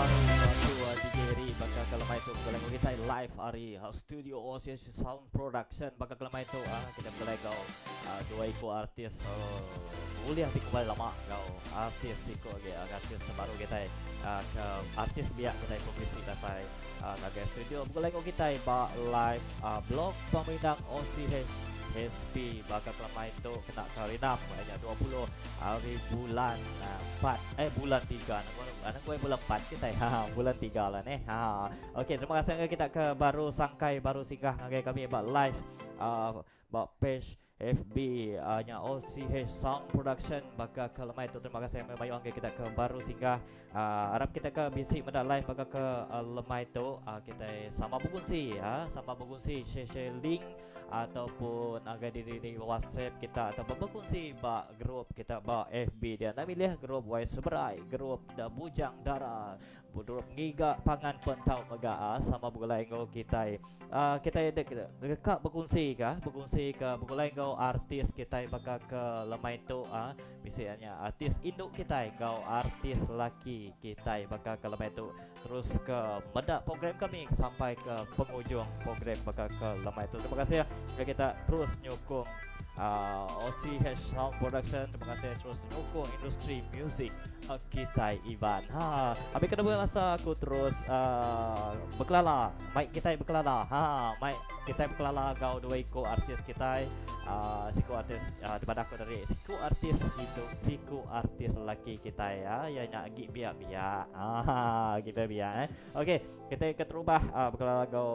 baru aku DJ Harry baka ke lemai tu begulai enggau kitai live ari studio OCH Sound Production baka ke lemai tu kita begulai enggau dua iku artis ulih dikumbai lama enggau artis siku agi artis baru kitai ke artis biak kitai ke bisi datai ngagai studio begulai enggau kitai ba live blog pemerindang OCH HP baka kelemai tu kena ke hari enam iya nya 20 hari bulan empat eh bulan tiga anak gue bulan empat kitai ha bulan tiga lah neh ha okey terima kasih ngagai kita ke baru sangkai baru singgah ngagai kami ba live uh, ba page FB nya OCH Sound Production baka ke lemai tu terima kasih mayuh mayuh anggai kita ke baru singgah uh, arap kita ke bisi meda live baka ke uh, lemai tu uh, kita sama berkongsi ha sama berkongsi share share link ataupun agai diri di WhatsApp kita atau berkongsi ba grup kita ba FB dia nak milih grup Y Seberai grup da Bujang Dara Beduruk ngiga pangan pen tau mega ah sama begulai enggau kitai. Ah kitai deka bekunsi ka bekunsi ka begulai enggau artis kitai baka ke lemai tu ah bisi nya artis indu kitai enggau artis laki kitai baka ke lemai tu terus ke meda program kami sampai ke pengujung program baka ke lemai tu. Terima kasih ngagai kita terus nyukung ah OCH Sound Production terima kasih terus nyukung industri muzik Kitai Iban. Ha, abi kena berasa aku terus uh, bekelala. Mai kitai bekelala. Ha, mai kitai bekelala gau dua iku artis kitai. Uh, siku artis uh, di aku dari siku artis itu siku artis lelaki kitai ya, ya nya agi biak-biak. Ha, agi biak-biak eh. Okey, kita keterubah uh, bekelala gau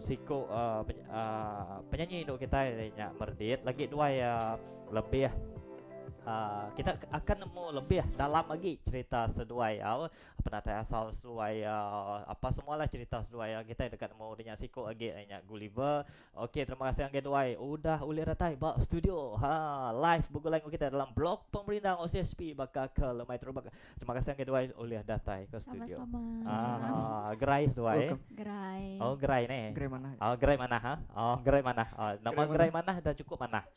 siku uh, peny uh, penyanyi induk kitai nya Merdit lagi dua ya lebih Uh, kita akan nemu lebih dalam lagi cerita seduai au penatai asal seduai uh, apa semualah cerita seduai uh, kita dekat nemu dia siku lagi nya Gulliver. Okey, terima kasih angge duai udah ulih datai ba studio ha live begulai enggau kita dalam blog pemerindang OCSP baka ke lemai terubak. Terima kasih angge duai ulih datai ke studio. Sama-sama. Ah, gerai seduai. Gerai. Oh, gerai ne. Gerai manah. Oh, gerai manah ha. Oh, gerai manah. Oh, nama gerai manah dah cukup manah.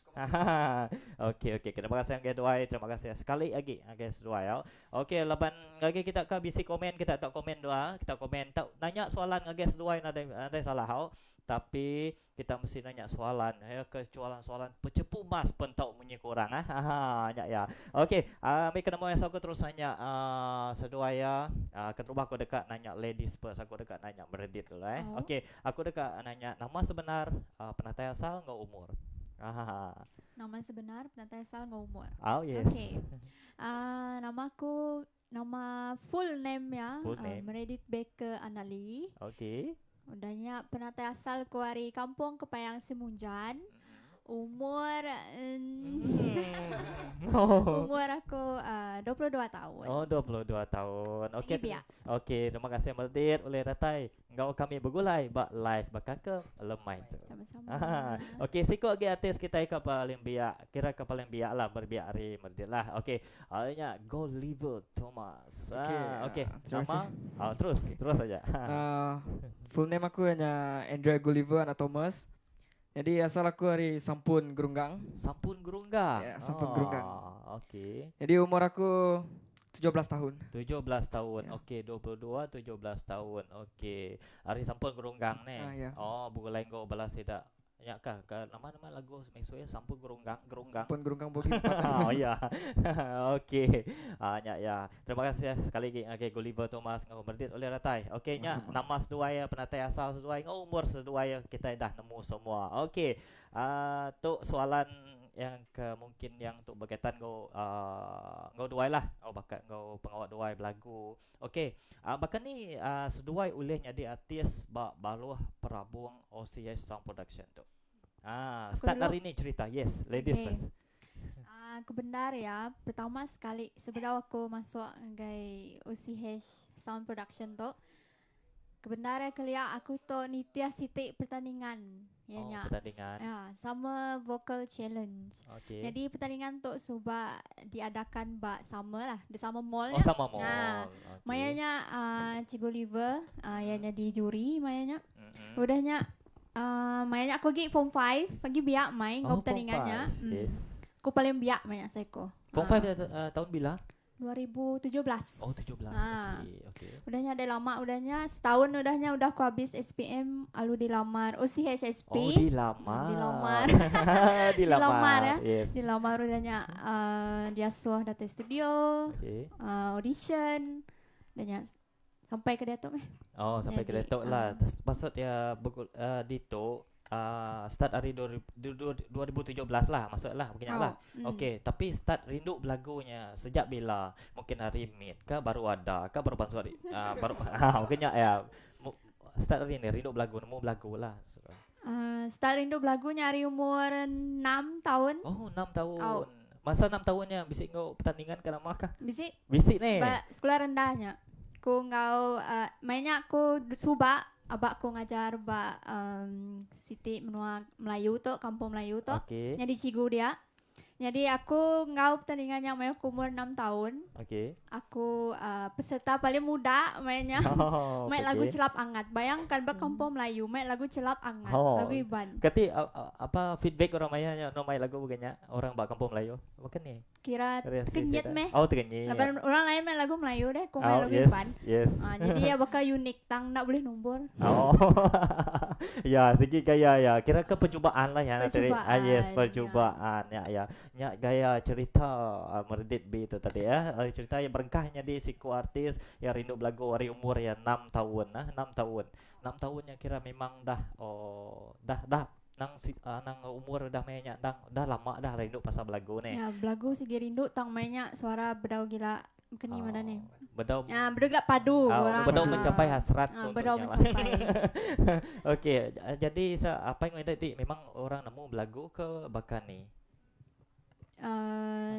Okey okey terima kasih ngagai duai terima kasih sekali agi ngagai seduai au. Okey laban ngagai kita ka bisi komen kita tau komen dua kita komen tau nanya soalan ngagai seduai nadai nadai salah au tapi kita mesti nanya soalan ya ke soalan soalan pecepu mas pen tau munyi ku orang ah. Ha nya ya. Okey ambi ke nemu aku terus nanya uh, seduai ya uh, keterubah aku deka nanya ladies first aku deka nanya Meredith dulu eh. Oh. Okey aku deka nanya nama sebenar uh, penatai asal enggau umur. Ahaha. Nama sebenar, penatai asal enggau umur. Oh yes. Okay. Uh, nama aku nama full name ya, Full name. Meredith Baker Anali. Okay. Udah nya penatai asal ku ari Kampung Kepayang Simunjan. Umur Oh. umur aku 22 tahun. Oh, 22 tahun. Okey. Lagi biak. Okey, terima kasih Meredith ulih datai. Enggau kami begulai ba live baka ke lemai tu. Sama-sama. Okey, siku agi artis kitai ke paling biak, kira ke paling biak lah berbiak ari Merdit lah. Okey, uh, nya Goliver Thomas. Okey, Ah, okey. terima Nama kasih. ah, terus, terus aja. Full name aku nya Andrea Gulliver anak Thomas. Jadi asal aku ari Sampun Gerunggang. Sampun Gerunggang. Ya, Sampun Gerunggang. Okey. Jadi umur aku 17 tahun. 17 tahun. Ya. Okey, 22 17 tahun. Okey. Ari Sampun Gerunggang ne. Ah, ya. Oh, begulai enggau bala sida. Nya kah ke nama nama lagu Maxwell Sampun Gerunggang, Gerunggang. Sampun Gerunggang Bogi Empat. Oh ya. Okey. Ah nya ya. Terima kasih sekali lagi ngagai Gulliver Thomas enggau Merdit ulih datai. Okey nya nama seduai penatai asal seduai enggau umur seduai kitai dah nemu semua. Okey. Aaa tu soalan yang ke mungkin yang tu berkaitan enggau aaa enggau duai lah enggau bakat enggau pengawa duai belagu. Okey. Aaa baka ni aaa seduai ulih nyadi artis ba baruh perabung OCH Sound Production tu. Aaa Aku start dulu. ari ni cerita. Yes, ladies Okey. first. Uh, kebendar ya, pertama sekali sebedau aku masuk ngagai OCH Sound Production tu, kebendar ya kelia aku tu nitih siti pertandingan. Ya Oh, nya. pertandingan. Ya, Summer Vocal Challenge. Okey. Jadi pertandingan tu suba diadakan ba Summer lah, di Summer Mall Oh, nya. sama mall. Nah, Okey. maya nya uh, Cikgu Liver uh, yang jadi juri maya nya. Mm-mm. Udah nya Uh, maya nya aku agi form 5, agi biak mai enggau Oh, form pertandingan nya. 5. Mm. Yes. Aku paling biak maya saya ko. Form 5 tahun bila? 2017. Oh 17. Ha. Okey, okey. Udah nya ada lama udah nya setahun udah nya udah aku habis SPM lalu dilamar OCHSP. Oh dilamar. Dilamar. Dilamar. Dilamar ya. Yes. Dilamar udah nya diasuh datai studio, Okey. Audition. Udah nya sampai ke diatu meh. Oh sampai ke Jadi, diatu lah. Maksud iya ditu start ari 2017 lah maksud lah bukan nya lah. Okey tapi start rindu belagu nya sejak bila? Mungkin ari mit ka baru ada ka baru bansu ari baru mungkin nya iya start ari ni rindu belagu nemu belagu lah. Start rindu belagu nya ari umur enam taun. Oh enam taun. Masa enam taun nya bisi enggau pertandingan ka nama kah? Bisi. Bisi neh. Ba sekula rendah nya. Ku enggau main nya ku suba aba ku ngajar ba um siti menua Melayu tu kampung Melayu tu. Okay. Nyadi cikgu dia. Nyadi aku enggau pertandingan nya maya aku umur enam taun. Okay. Aku uh, peserta paling muda maya nya. Oh, Main lagu okay. Celap Angat. Bayangkan ba kampung Melayu main lagu Celap Angat, Oh. lagu Iban. Kati uh, uh, apa feedback orang maya nya no main lagu bukan nya orang ba kampung Melayu. Bukan ni. Kira Reaksi tekenyit sida. meh. Oh, tekenyit. Laban orang lain main lagu Melayu deh, aku main Oh, lagu yes, Iban. yes. Ah, jadi ya bakal unik tang enda boleh nombor. Oh. ya, sigi gaya ya. Kira ke percubaan lah ya tadi. Ah, yes, Percubaan, ya. percubaan ya ya. Nya gaya cerita Meredith B tu tadi ya. Cerita yang berengkah nyadi siku artis yang rindu belagu ari umur iya enam taun ah, enam taun. Enam taun nya kira memang dah oh dah dah Nang si nang umur udah maya nya endang udah lama dah rindu pasal belagu neh. Ya belagu sigi rindu tang maya nya suara bedau gila keni meda nih. Bedau Ah bedau gila padu orang. Bedau mencapai hasrat Ah untuk bedau nya lah. mencapai. Okey jadi apai enggau indai ti memang orang nemu belagu ke baka ni? Uh,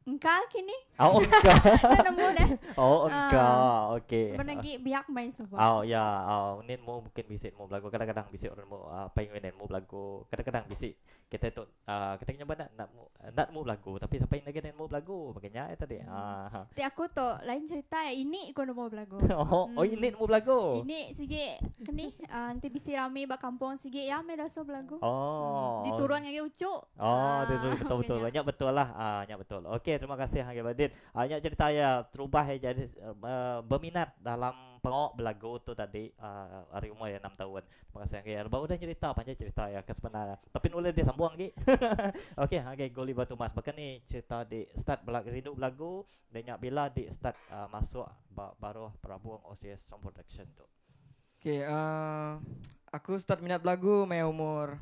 Engka kini. Oh, engka. Enda nemu deh. Oh, engka. Ah. Okey. Ban agi biak main suba. Oh, ya. Oh, nin mu mungkin bisi nemu belagu. Kadang-kadang bisi orang nemu uh, apai enggau indai nemu belagu. Kadang-kadang bisi kita tu uh, kita nyebut nak nak nak nemu belagu tapi sampai agi nemu belagu. Baka nya tadi. Ah. Ti aku tu lain cerita ini ku nemu belagu. Oh, oh ini nemu belagu. Ini sigi keni uh, enti bisi rami ba kampung sigi ya meh dasuh belagu. Oh. Diturun ngagai uchu. Oh, dia tu betul betul. Nya. Nya betul lah. Ah, nya betul. Okey, terima kasih ngagai Badin. Ah, nya cerita iya terubah iya jadi uh, berminat dalam pengawa belagu tu tadi uh, ari umur iya enam taun. Terima kasih ngagai iya. Ba udah nyerita panjai cerita iya ke sebenar. Tapi ulih deh sambung agi. Okey, ngagai Gulliver Thomas. Baka ni cerita di start bela rindu belagu deh nya bila di start uh, masuk ba baruh perabung OCS Song Production tu. Okay, uh, aku start minat belagu maya umur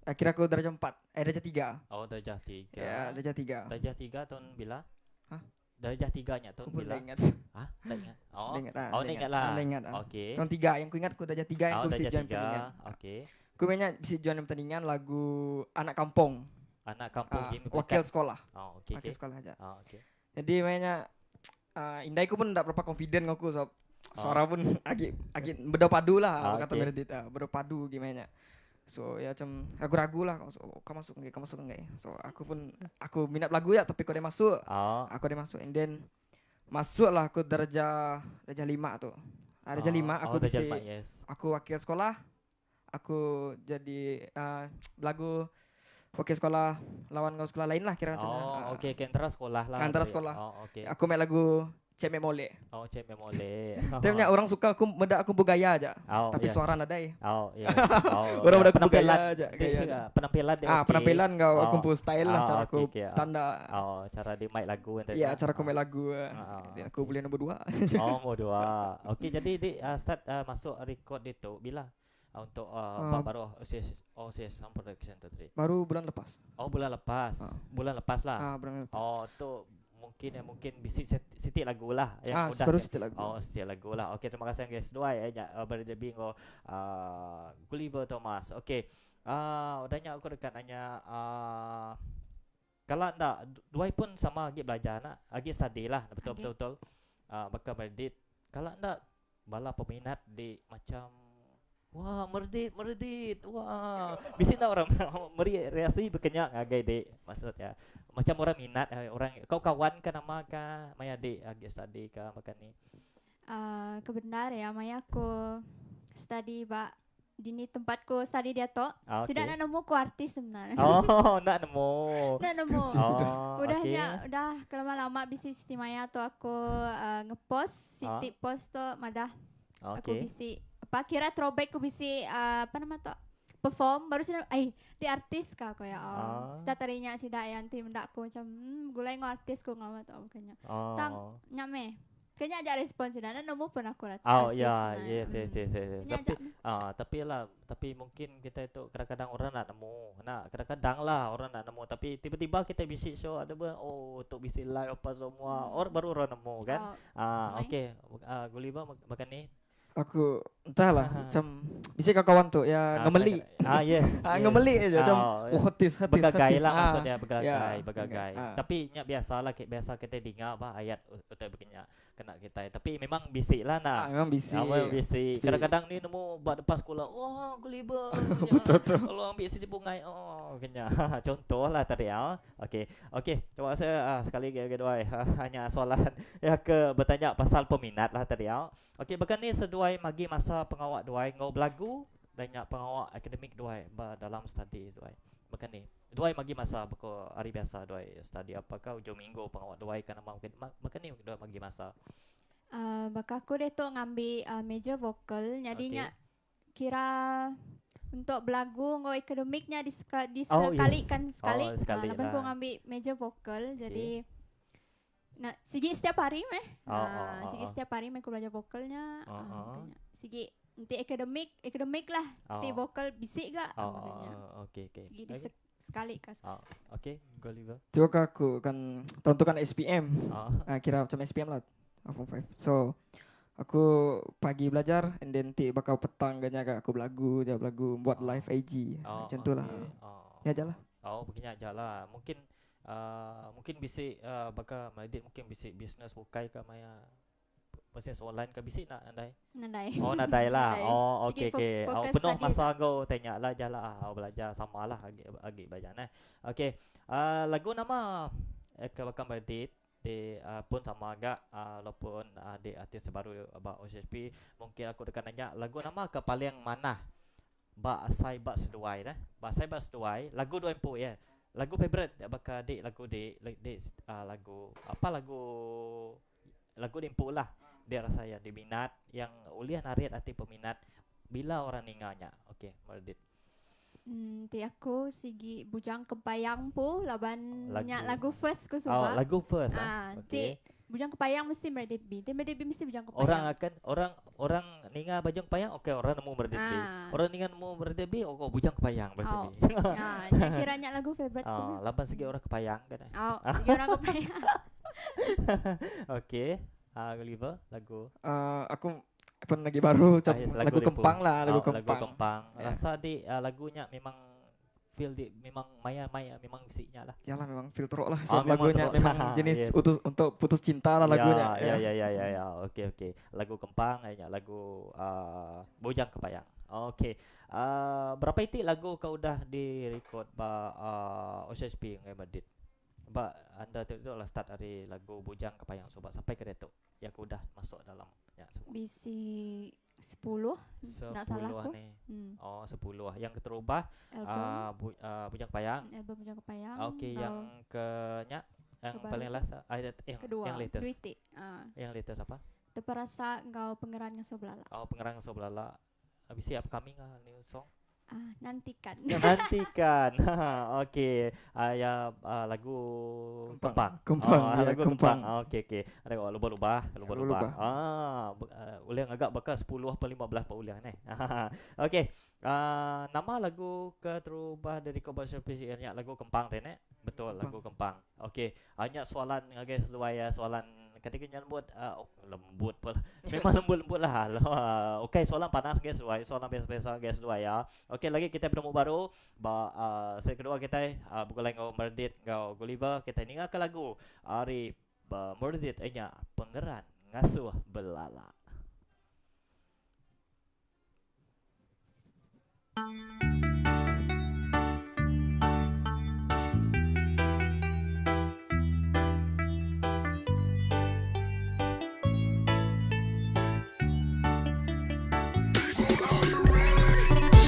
uh, kira aku darjah 4, eh darjah 3. Oh, darjah 3. Ya, darjah 3. Darjah 3 tahun bila? Hah? Darjah 3 nya tahun Aku pun bila? dah ingat. Hah? Dah ingat. Oh. Dah ingat ah. Oh, dah ingat lah. Dah ingat ah. Okey. Tahun 3 yang ku ingat aku darjah 3 yang Oh, aku bisi darjah join 3. pertandingan. Okey. Ku banyak bisi join pertandingan lagu Anak Kampung. Anak Kampung Ah, Jimmy wakil Peringkat. sekolah. Oh, okey Wakil okey. sekolah aja. Oh, okey. Jadi mainnya uh, indai ku pun ndak berapa confident dengan aku so suara pun agi agi bedau padu lah Ah, kata okey. Meredith ah, bedau padu gimana. So ya macam ragu-ragu lah so, kau masuk enggak, kau masuk enggak. So aku pun aku minat lagu ya tapi kau dia masuk. Aku dia masuk and then masuklah aku darjah darjah 5 tu. Ah, darjah 5 aku oh, darjah bisi 5, yes. aku wakil sekolah. Aku jadi uh, belagu wakil sekolah lawan kau sekolah lain lah kira macam Oh, mana. okey, okey, antara sekolah lah. Antara Okey. sekolah. Oh, okey. Aku main lagu Cek Memole. Oh, Cek Memole. Tapi banyak orang suka aku meda aku bergaya aja. Oh, Tapi yes. suara nadai. Oh, yes. Oh, Orang ya. meda aku Penampilan bergaya aja, dia gaya suka aja. penampilan dia Ah, okey. penampilan kau aku Oh. pun style lah Ah, cara okey, aku okey. tanda. Oh, cara dia main lagu yang tadi. Ya, cara aku main lagu. Ah, Dan aku boleh nombor 2. Oh, nombor 2. Okey, jadi di start masuk record dia tu bila? Untuk bab baru OCS OCS Sound Production tu tadi. Baru bulan lepas. Oh, bulan lepas. Ah. Bulan lepas lah. Ah, bulan lepas. Oh, tu mungkin ya mungkin bisi siti lagu lah yang Ah, udah baru ke- siti lagu. Oh, siti lagu lah. Okey, terima kasih guys. Dua ya nya beri debi nggo Gulliver Thomas. Okey. Udah nya aku dekat nanya kalau ndak dua pun sama agi belajar nak, agi study lah betul Agi. betul betul. Bakal Meredith. Kalau ndak bala peminat di macam wah Meredith Meredith wah bisi ndak orang meri reaksi bekenyak ngagai dik maksudnya macam orang minat eh, orang kau kawan ke nama ka maya dik agi study ka makan ni Kebenar ya maya aku study ba dini tempat ku study diatu. Ah, Sida okey. enda nemu ku artis sebenar. Oh, enda nemu. Enda nemu. Oh, Udah okey. nya udah kelama-lama bisi siti maya tu aku uh, ngepost siti Ah. post tu madah aku Okey. bisi apa kira throwback ku bisi uh, apa nama tu perform baru sida ai di artis ka ko ya. Oh. Ah. Sida tarinya sida yang ti meda aku macam hmm, gulai ngau artis ku ngelama tu bukannya. Oh. Tang nya meh. Kenya aja respon sida enda nemu pun aku Oh artis ya, sebenarnya. yes yes Hmm. yes yes. yes. Nya Tapi aja meh. ah tapi lah tapi mungkin kita itu kadang-kadang orang nak nemu. Nak kadang-kadang lah orang nak nemu tapi tiba-tiba kita bisi show ada ber, oh untuk bisi live apa semua. Hmm. Orang baru orang nemu kan. Oh, Ah mai. okey. Ah Guliba makan ni. Aku entahlah macam bisa kawan tu ya Ah, ngemeli. Ah yes. Ah yes. ngemeli aja macam Ah, oh hetis hetis Begagai hetis. lah Ah, maksudnya begagai, ya, begagai. ah. Tapi nya biasalah biasa kita dengar bah ayat utai begini kena kita. Tapi memang bisik lah Ah, nak. memang bisi. Ya, memang bisik. Tapi- Kadang-kadang ni nemu buat depan sekolah, oh Guliba. Betul tu. Kalau ambil sini bungai, oh kena. Contoh lah tadi ya. Okey. Okey, coba saya ah, sekali lagi kedua hanya soalan ya ke bertanya pasal peminat lah tadi ya. Okey, bahkan ni seduai magi masa pengawak duai ngau belagu dan nyak pengawak akademik duai ba dalam study duai. Bahkan ni duai magi masa beko hari biasa duai study apakah hujung minggu pengawak duai kan nama bahkan ni duai magi masa. Baka aku dia tu ngambil major vokal Okey. jadinya kira untuk belagu ngau akademiknya Oh, yes. disekalikan sekali. Oh, sekali Ah, laban aku lah. ngambil major vokal jadi nah sigi setiap hari meh. Oh, oh, Ah, oh, sigi oh. setiap hari meh aku belajar vokalnya. Oh, Ah, oh. makanya. Sigi nanti akademik akademik lah. Oh. Nanti vokal bisik gak. Oh, Ah, oh, makanya. oh, okey okey. Sigi Okey. sekali kas. Oh, okey, Gulliver. Tiba ke aku kan tahun tu kan SPM. Oh. Ah, kira macam SPM lah. Ah, Form 5. So aku pagi belajar and then nanti bakal petang kanya aku belagu, dia belagu buat Oh. live IG. Oh, macam tu lah. okey. Oh. Ni aja lah. Oh, begini aja lah. Mungkin mungkin bisik baka Maidit mungkin bisik bisnes bukai ke maya bisnes online ke bisik nak andai. Nandai. Oh, nadai lah. Nadai. Oh, okey Sigi okey. Oh, fokus penuh study masa kau tanya lah jalah ah oh, belajar sama lah agi agi belajar nah. Okey. Lagu nama eh, ke bakal Maidit di pun sama agak walaupun di artis baru about OCHP mungkin aku dekat nanya lagu nama ke paling mana ba asai ba seduai dah. Ba asai ba seduai lagu dua empu ya. Lagu favorite bakal dik lagu dik dik lagu apa lagu lagu dimpu lah dia rasa yang diminat yang uliah narik hati peminat bila orang ninganya. Okey, Merdit. Ti aku sigi bujang kepayang pu laban Lagu. nya lagu first ku Oh, suba. lagu first ah. Ah, Okey. ti bujang kepayang mesti Meredith B. Ti Meredith B mesti bujang kepayang. Orang akan orang orang ninga bujang kepayang okey orang nemu Meredith B. Ah. Orang ninga nemu Meredith B oh, bujang kepayang Meredith Oh. B. Ah, nya kira nya lagu favorite ku. Ah, laban segi orang kepayang kan. Oh, sigi orang kepayang. Okey. Ah, Gulliver lagu Ah, aku pun lagi baru macam Ah, yes, lagu Depu. kempang lah, lagu Oh, kempang. Lagu kempang. Ya. Rasa di lagunya memang feel di memang maya-maya memang bisiknya lah. Yalah memang feel teruk lah Ah, sebab memang lagunya teruk. memang jenis Yes. utus, untuk putus cinta lah lagunya. Ya, ya, ya, ya, ya. Okey, okey. Lagu kempang, ya, lagu Bujang Kepayang. Okey. Berapa itik lagu kau udah di-record ba OCHP dengan Madrid? Ba anda tu lah start dari lagu Bujang Kepayang sobat sampai ke detok yang aku udah masuk dalam ya semua. Bisi 10 nak salah 10 aku. ni. Hmm. Oh, 10. Yang keterubah Album. Bujang Kepayang. Album Bujang Kepayang. Okey, yang ke nya yang Kebaru paling tu. last kedua, yang latest. Duit tik. Ah. Yang latest apa? Terperasa engkau pengeran ngasuh belala. Oh, pengerang ngasuh belala. Habis siap upcoming ah new song. Ah, nantikan. Ya, nantikan. Okey. Ya lagu Kempang. Kempang. Kempang, Oh, ya, lagu Kempang. Kempang. Ah, okey okey. Ada kau lubah-lubah, lubah-lubah. Lubah-lubah. Ah, uliang agak bakal 10 apa 15 pak uliang ni. Okey. Nama lagu keterubah dari Kobal Service ianya lagu Kempang tadi ne? Betul, Kempang. lagu Kempang. Okey. Hanya soalan ngagai sesuai ya, soalan ketika nyan buat oh, lembut pula. Memang lembut-lembut lah. Okey, soalan panas guys, sesuai. Soalan biasa-biasa guys sesuai ya. Okey, lagi kita bertemu baru. Ba set kedua kita bukan lain kau Meredith kau Gulliver, kita ninga ke lagu ari Meredith nya Pengeran Ngasuh Belala. Are you ready?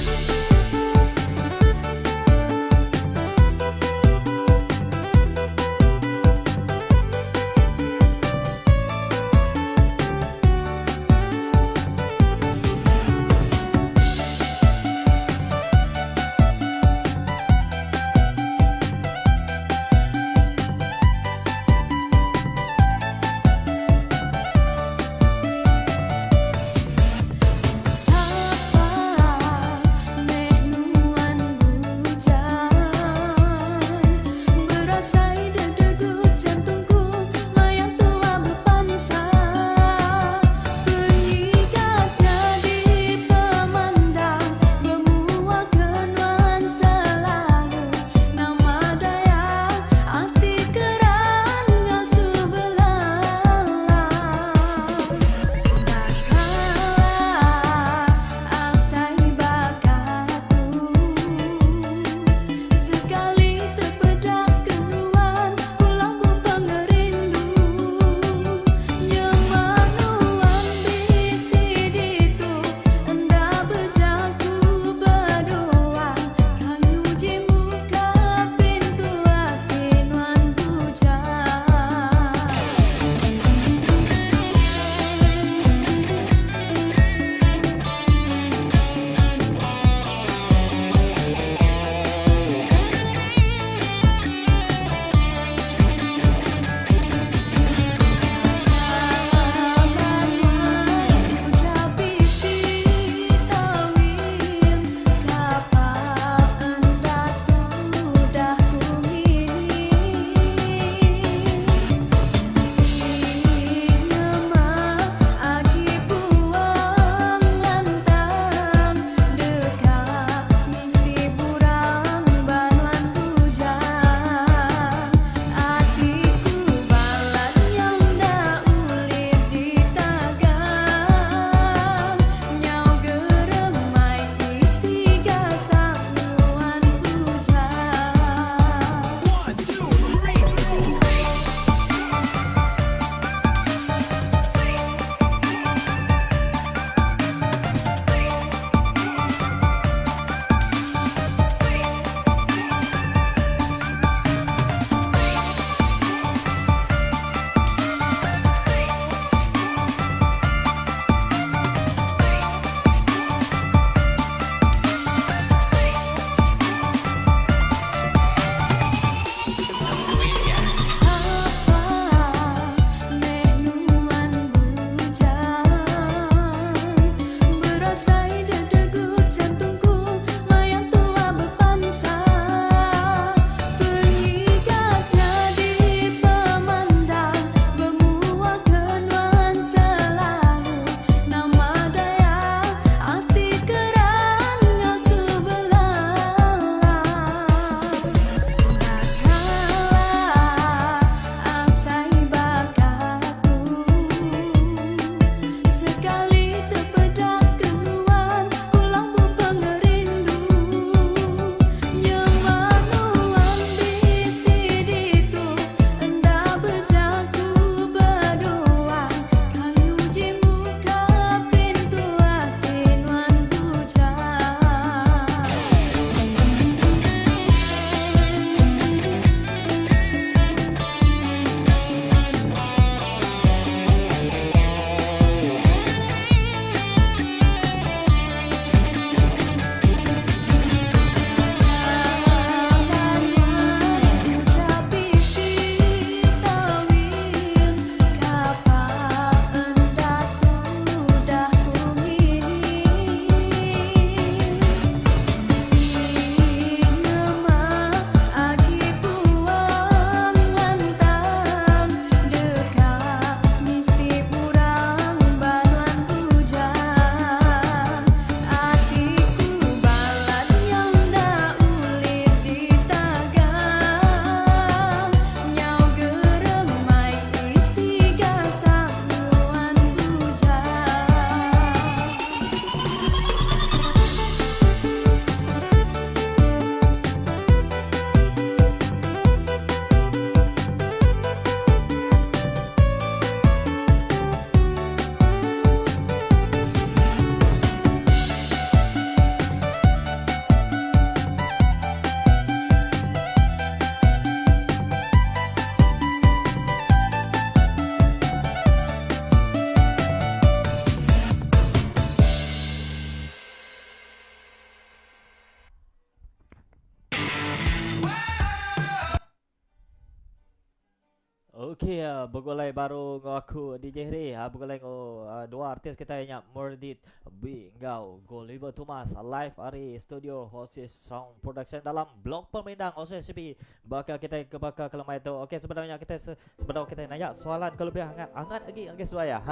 Okey begulai baru enggau aku DJ Hri begulai enggau dua artis kitai nya Merdit B enggau Goliver Thomas live ari studio Hosis Sound Production dalam blog pemerindang Hosis CP baka kitai ke baka ke lemai tu. Okey sebedau nya kitai sebedau kitai nanya soalan ke lebih angat angat agi ngagai seduai ya.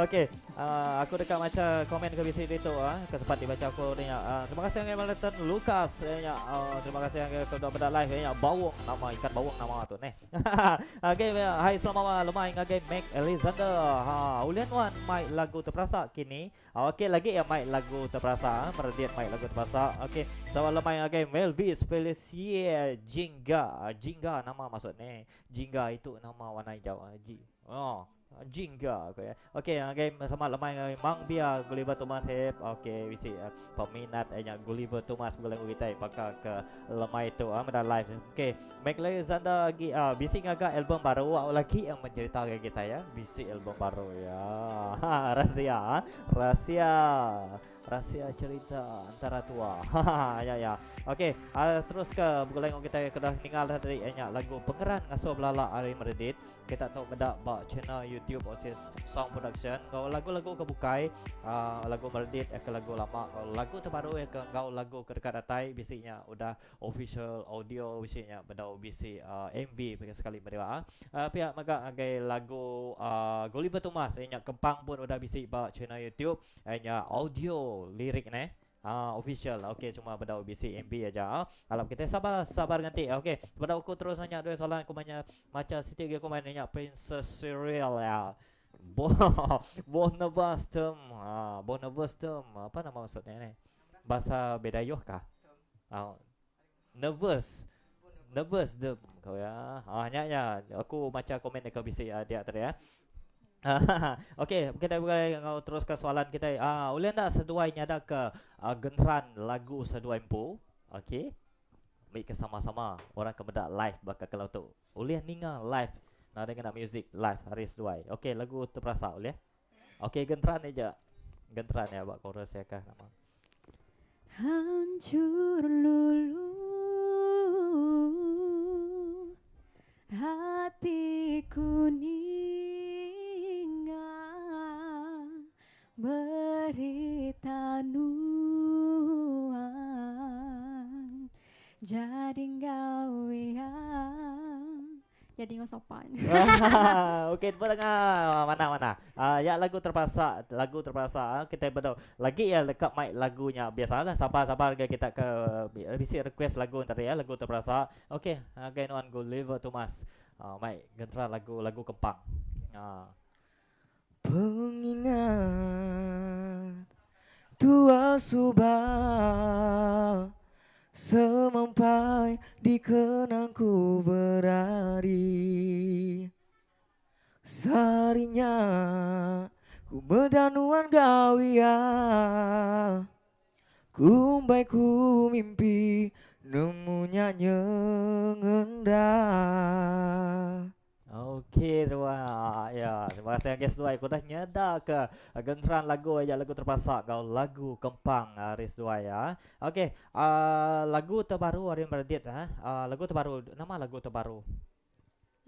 Okey aku deka macha komen ke bisi ditu ke sempat dibacha aku nya. Terima kasih ngagai Maleton Lucas nya terima kasih ngagai ke udah meda live nya bawong nama ikan bawong nama tu neh. Okey, hai selamat lemai ngagai Mac Alexander. Ha, ulih nuan mai lagu terperasa kini. Okey lagi ya mai lagu terperasa, ha? Meredit mai lagu terperasa. Okey, selamat lemai ngagai Melvis Felicia Jingga. Jingga nama maksud ni. Jingga itu nama warna hijau. Ji. Oh. Jingga ko ya. Okey ngagai selamat lemai ngagai Mang Bia Gulliver Thomas Hep. Okey bisi peminat nya Gulliver Thomas begulai enggau kitai baka ke lemai tu ah meda live. Okey Mclexander agi ah bisi ngaga album baru au lagi yang mencerita ngagai kitai ya. Bisi album baru ya. Rahsia rahsia. Rahsia cerita antara tua. Hahaha ya ya. Okey, uh, terus ke begulai enggau kitai ke dah ningal dah tadi nya lagu Pengeran Ngasuh Belala ari Meredit. Kita tau meda ba channel YouTube Osis Sound Production enggau lagu-lagu ke bukai uh, lagu Meredit ke lagu lama enggau lagu terbaru ke enggau lagu ke deka datai bisi nya udah official audio bisi nya bedau bisi uh, MV bagi sekali meda. Uh, pia mega ngagai lagu uh, Gulliver Thomas nya Kempang pun udah bisi ba channel YouTube. Ai nya audio lirik neh. Ah official okey cuma bedau bisi MV aja. Alam kita sabar sabar nganti okey. Bedau aku terus nanya dua soalan aku manya macha siti agi aku main nya Princess Serial ya. Boh boh nervous tem. Ah boh nervous tem. Apa nama maksudnya ni? Bahasa Bidayuh kah? Ah nervous. Nervous dem kau ya. Ah nya nya aku macha komen deka bisi dia tadi ya. Okey, kita boleh ngau teruskan soalan kita. Ah, ulih enda seduai nyada ke genteran lagu seduai empu? Okey. Ambil ke sama-sama orang ke meda live baka kalau tu. Ulih ninga live nadai ngena music live hari seduai. Okey, lagu terperasa ulih. Okey, genteran aja. Genteran ya ba chorus ya kah nama. Hancur lulu hatiku ninga berita nuan jadi enggau iya. Jadi enggau sopan. Okey, tepuk tangan. Manah manah. Uh, ya lagu terpaksa, lagu terpaksa. Kita bedau lagi ya leka mic lagunya. Biasalah sabar-sabar ke kita ke bisi request lagu tadi ya, lagu terpaksa. Okey, okay, nuan go liver Thomas. Uh, mic genteran lagu lagu kempang. Pengingat tua suba Semampai dikenangku berari Seharinya ku meda nuan gawia Kumbai ku mimpi nemu nya nyengenda. Okey terima ya terima kasih guys seduai ku dah nyeda ke genteran lagu aja lagu terpaksa enggau lagu kempang ari seduai ya. Okey uh, lagu terbaru ari Meredith ha. Uh, lagu terbaru nama lagu terbaru?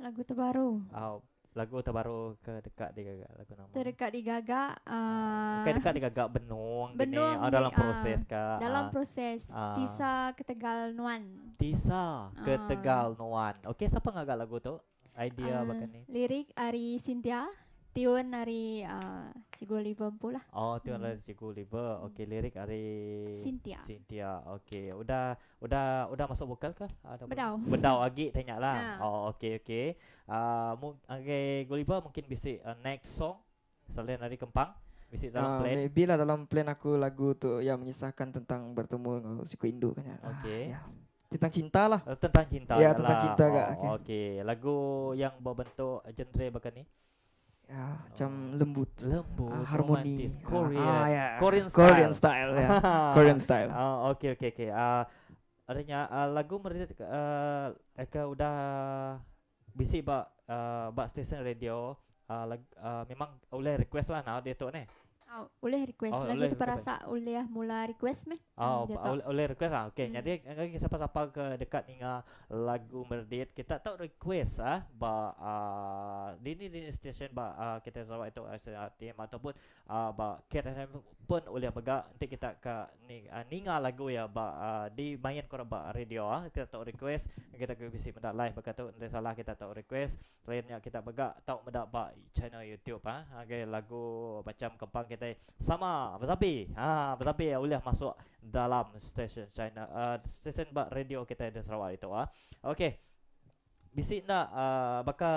Lagu terbaru. Oh, lagu terbaru ke deka digaga lagu nama. Terdeka digaga. Uh, Bukan deka digaga benung benung gini. Oh, dalam proses ka. Dalam proses. Tisa ke Tegal Nuan. Tisa ke Tegal Nuan. Okey, siapa ngaga lagu tu? Idea uh, baka ni. Lirik ari Cynthia. Tiun ari uh, Cikgu Oliver empu lah. Oh, tiun hmm. ari Cikgu Oliver. Okey, lirik ari Cynthia. Cynthia. Okey, udah udah udah masuk vokal ke? Ada bedau. Bedau agi tanya lah. Ha. Oh, okey okey. Uh, okay, Goliver mungkin bisi uh, next song selain ari Kempang. Bisi dalam plan. Maybe lah dalam plan aku lagu tu yang mengisahkan tentang bertemu dengan siku indu kan ya. Okey. Uh, ya. Tentang cinta lah. Tentang cinta. Ya, tentang lah. cinta kak. Oh, okey. Okay. Lagu yang berbentuk genre baka ni? Ya, macam lembut. Lembut, harmoni. Romantis, Korean. Ya. Korean style. Korean style ya. Korean style. Oh, okey okey okey. Adanya lagu meredit ke udah bisi ba ba stesen radio uh, lag, uh, memang oleh request lah nah dia tu ni. Au, ulih request. Oh, Lagu ulih tu request. perasa ulih mula request meh. Oh, Hmm, diatu. ulih, ulih request lah. Okey, Hmm. jadi ngagai siapa-siapa ke dekat ninga lagu Merdit, kita tau request ah ba uh, dini dini station ba uh, kita Sarawak itu RTM ataupun uh, ba KRFM pun ulih mega enti kita ka ni uh, ninga lagu ya ba uh, di main ko ba radio ah kita tau request kita ke bisi meda live baka tu enti salah kita tau request selain nya kita mega tau meda ba channel YouTube ah ngagai lagu macam kempang kitai sama besapi ha besapi ulih masuk dalam stesen channel uh, stesen ba radio kitai di Sarawak ditu ah. Okey. Bisi enda uh, baka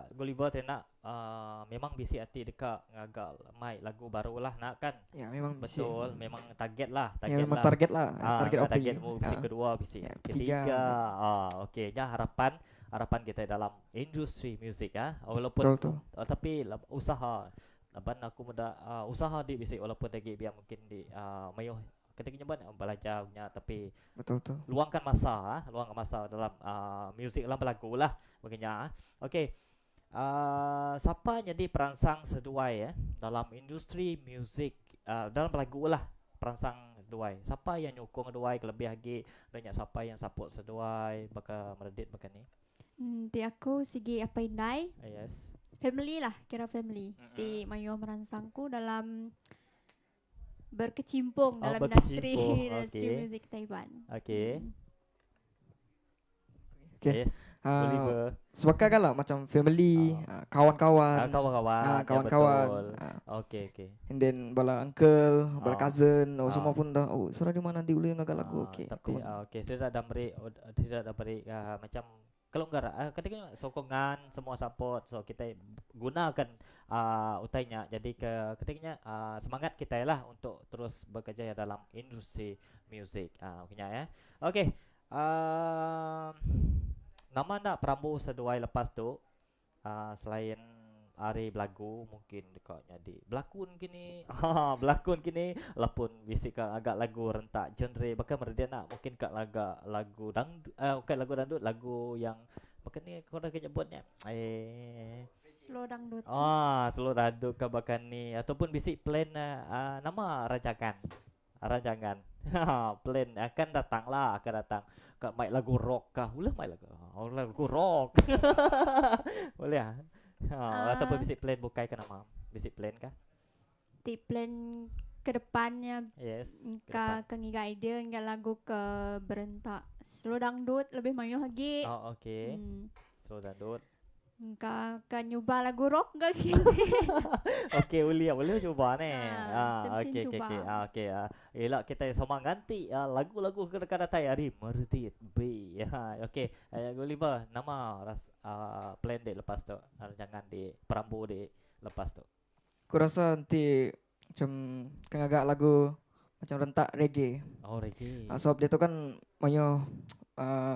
Gulliver ti nak uh, memang bisi ati deka ngaga mai lagu baru lah nak kan. Ya memang bisi. Betul, memang target lah, Ya target memang lah. target lah, Ah, target memang OP. target mu bisi Ya. kedua, bisi Ya, ketiga. ketiga. Ah, okey, nya harapan harapan kita dalam industri muzik ah. Walaupun Betul tu. uh, tapi usaha laban aku meda uh, usaha di bisi walaupun lagi biar mungkin di uh, mayuh ketika nyeban belajar nya tapi Betul tu. luangkan masa ah, luangkan masa dalam uh, muzik dalam berlagu lah begini ah. Okey. Siapa jadi perangsang seduai eh dalam industri muzik uh, dalam berlagu lah perangsang seduai. Siapa yang nyukung seduai kelebih lagi banyak siapa yang support seduai baka meredit baka ni. Ti aku sigi apa indai. Yes. Family lah, kira family. Mm-mm. Ti mayu merangsangku dalam berkecimpung Oh, dalam industri berkecimpung, industri okey. muzik Taiwan. Okey. Okey. Yes. Ah, Oliver. sebab kan lah macam family, Ah. ah, kawan-kawan. Ah, kawan-kawan. Ah, Ya, kawan-kawan. betul. Ah, Okey, okey. and then bala uncle, bala Ah. cousin, oh, Ah. semua pun dah, oh suara di mana nanti boleh ngagal lagu. Ah, Okey. Tapi aku pun. ah, okey, saya dah beri tidak dah beri ah, macam kelonggaran ah, ketika sokongan semua support so kita gunakan utainya jadi ke ketikanya semangat kita lah untuk terus bekerja dalam industri muzik ah uh, ya. Okey. Uh, nama ndak perambu seduai lepas tu selain ari belagu mungkin dekat jadi berlakon kini ha berlakon kini lapun bisi ka agak lagu rentak genre bahkan mereka nak mungkin kat laga lagu dangdut eh bukan lagu dangdut lagu yang bahkan ni kau dah nyebutnya eh Slow dangdut. ah slow dangdut ke bahkan ni ataupun bisi plan uh, nama rancangan rancangan plan akan datang lah akan datang kat mic lagu rock kah boleh mic lagu oh, lagu rock boleh ah ha, ataupun bisi plan bukai ke nama bisi plan kah Ti plan ke depannya yes ke ka depan. ke ngiga idea ngiga lagu ke berentak slow dangdut lebih mayuh lagi. Oh okey Hmm. slow dangdut Ka ka nyuba lagu rock ke gini. Okey, boleh boleh cuba ni. Ah, Ah, mesti okey okey cuba. okey. Ah, okey. Ah, elak kita sama ganti ah, lagu-lagu ke dekat datai hari Merdit B. Ha, okey. Eh, Gulliver, nama ras plan dek lepas tu. Jangan di perambu dek lepas tu. Aku rasa nanti macam kena agak lagu macam rentak reggae. Oh, reggae. Ah, sebab dia tu kan mayo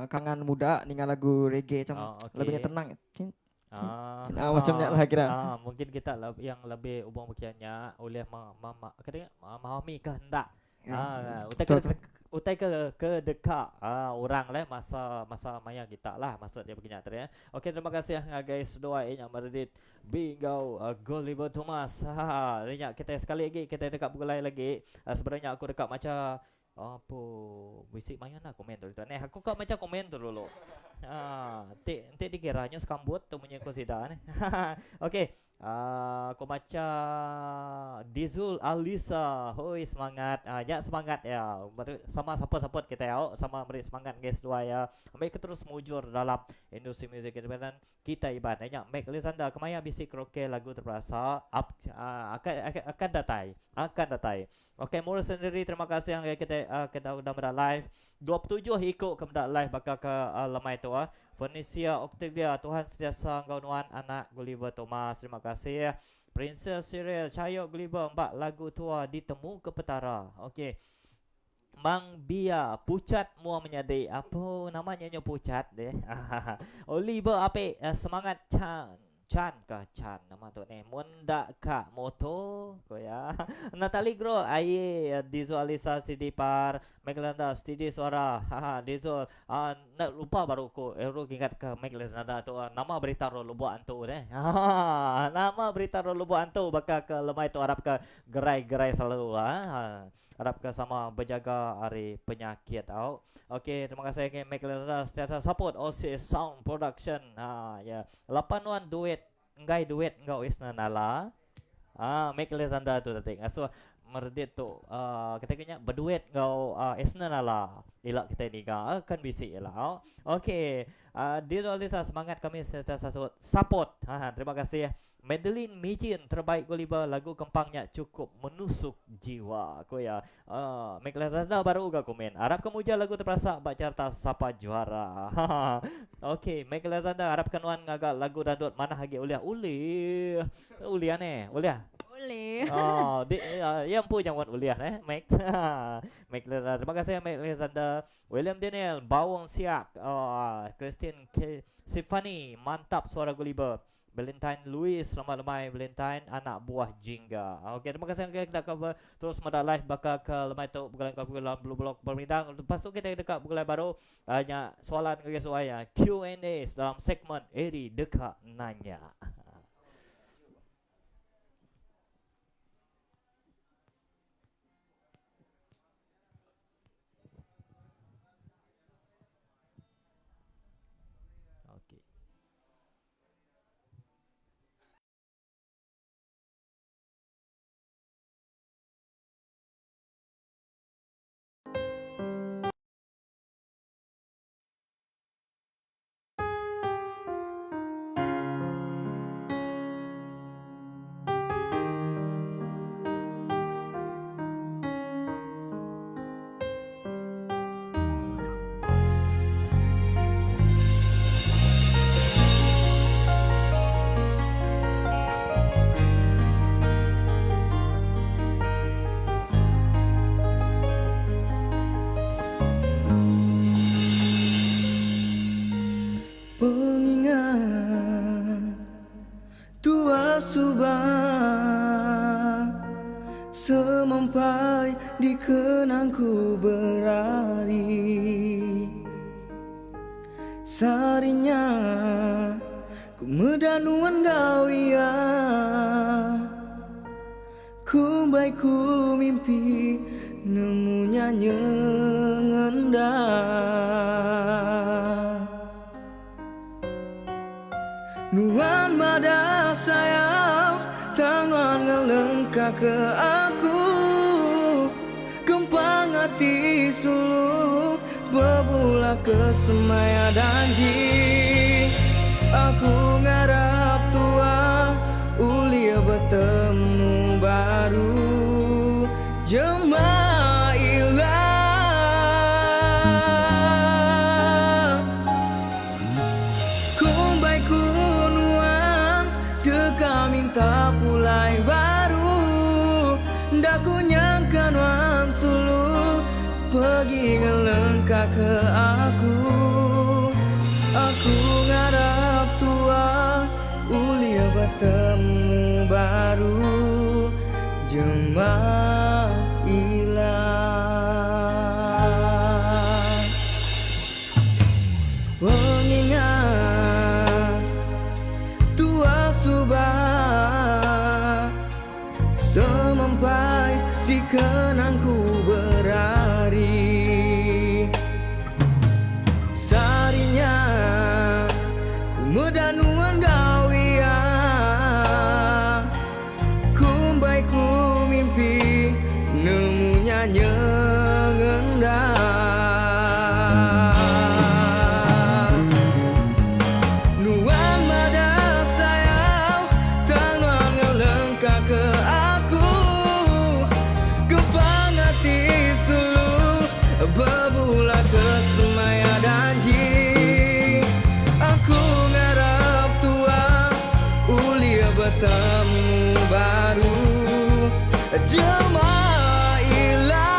kangen muda ninga lagu reggae macam Oh, okey. lagunya tenang. Cin, Ah, cin, ah, macam ni lah kira. Ah, mungkin kita yang lebih ubang bukiannya oleh ma ma ma kena memahami kehendak. Ya. Ah, utai Betul, ke, utai ke ke dekat ah, orang lah masa masa maya kita lah maksud dia begini tadi ya. Okey, terima kasih ya guys dua yang meredit Bingo Gulliver Thomas. Ha, ni kita sekali lagi kita dekat pukul lain lagi. Sebenarnya aku dekat macam apa bisik maya nak komen tu ni. Aku kau macam komen tu dulu. Ah, tik tik dikiranya sekambut tu punya kosida ni. Okey. Aku baca Dizul Alisa. Hoi semangat. Ya semangat ya. Beri, sama support-support kita ya. Sama beri semangat guys dua ya. Mereka terus mujur dalam industri muzik independen kita iban. Ya, Mek Alexander kemaya bisik karaoke lagu terperasa up, akan, akan akan datai. Akan datai. Okey, Murah sendiri terima kasih yang kita kita udah berada live. 27 ikut ke benda live bakal ke lemai tu ah. Felicia Octavia, Tuhan sentiasa engkau nuan anak Gulliver Thomas. Terima kasih. Princess Cyril, Cahyo Gulliver, mbak lagu tua ditemu ke petara. Okey. Mang Bia, pucat mua menyadik. Apa namanya nyo pucat deh. Oliver Ape, semangat Chan. Chan kah Chan nama tu neh mun enda ka moto ko iya. Natalie Groh aie Dizo Alisa sidi par Maglanda stidi suara haha Dizo aaa enda lupa baru ku eru ngingat ka Maglanda tu nama berita ro lubok antu neh haha nama berita ro lubok antu baka ke lemai tu arap ka gerai gerai selalu haha. Arap ke sama bejaga ari penyakit au. Ok terima kasih agi Mac Lazada sentiasa support OC Sound Production. Ha ya. Lapan nuan duit enggai duit enggau Isna Nala. Ha Mac Lazada tu tadi ngasuh meredit tu uh, kita kena berduit enggau uh, Isna Nala. Ila kita niga kan bisi ila au. Ok uh, Dear Alisa semangat kami sentiasa support. Ha terima kasih. Madeline Mijin terbaik Goliba lagu kempang nya cukup menusuk jiwa ku iya. Aaa Mik Lazada baru ga komen. Arap ke muja lagu teperasa ba carta sapa juara. Haha. Ok Mik Lazada arap ke nuan ngaga lagu dandut manah agi ulih. Ulih. Ulih neh. Ulih. Ulih. Oh di iya empu nyaut ulih neh Mik. Mik Lazada terima kasih Mik Lazada. William Daniel Bawang Siak. Aaa Christine K Sifani mantap suara Goliba. Valentine Louis selamat lemai Valentine anak buah Jingga. Okey terima kasih ngagai kita ke terus meda live baka ke lemai tu begulai enggau aku dalam Blue Blog Permidang. Lepas tu kita deka begulai baru uh, nya soalan ngagai suai ya Q&A dalam segmen Eri Deka Nanya. Okey. Pengingat tua suba Semampai dikenang ku berari Sehari nya ku meda nuan enggau iya Kumbai ku mimpi nemu nya nyengenda. Nuan madah sayau tang nuan ngelengka ke aku Kempang ati sulu bebula ke semaya danji Aku ngarap tua ulih betemu baru jemah ila. Kumbai ku nuan deka minta pulai baru Enda ku nyangka nuan sulu pegi ngelengka ke aku Aku ngarap tua ulih betemu baru jemah ila. Pengingat tua suba Semampai dikenang ku berari Sehari nya ku meda nuan enggau iya Kumbai ku mimpi nemu nya nyengenda. Nuan madah sayau tang nuan ngelengka ke aku Kepang ati sulu bebula ke semaya danji Aku ngarap tua Ulih betemu baru jemah ila.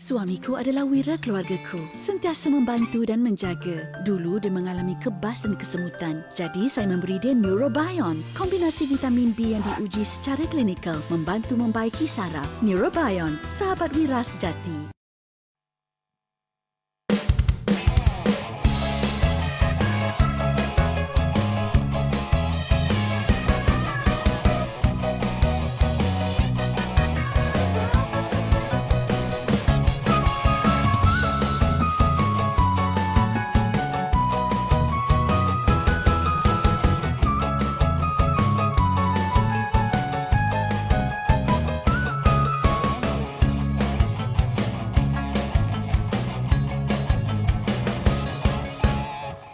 Suamiku adalah wira keluargaku. Sentiasa membantu dan menjaga. Dulu dia mengalami kebas dan kesemutan. Jadi saya memberi dia Neurobion. Kombinasi vitamin B yang diuji secara klinikal membantu membaiki saraf. Neurobion, sahabat wira sejati.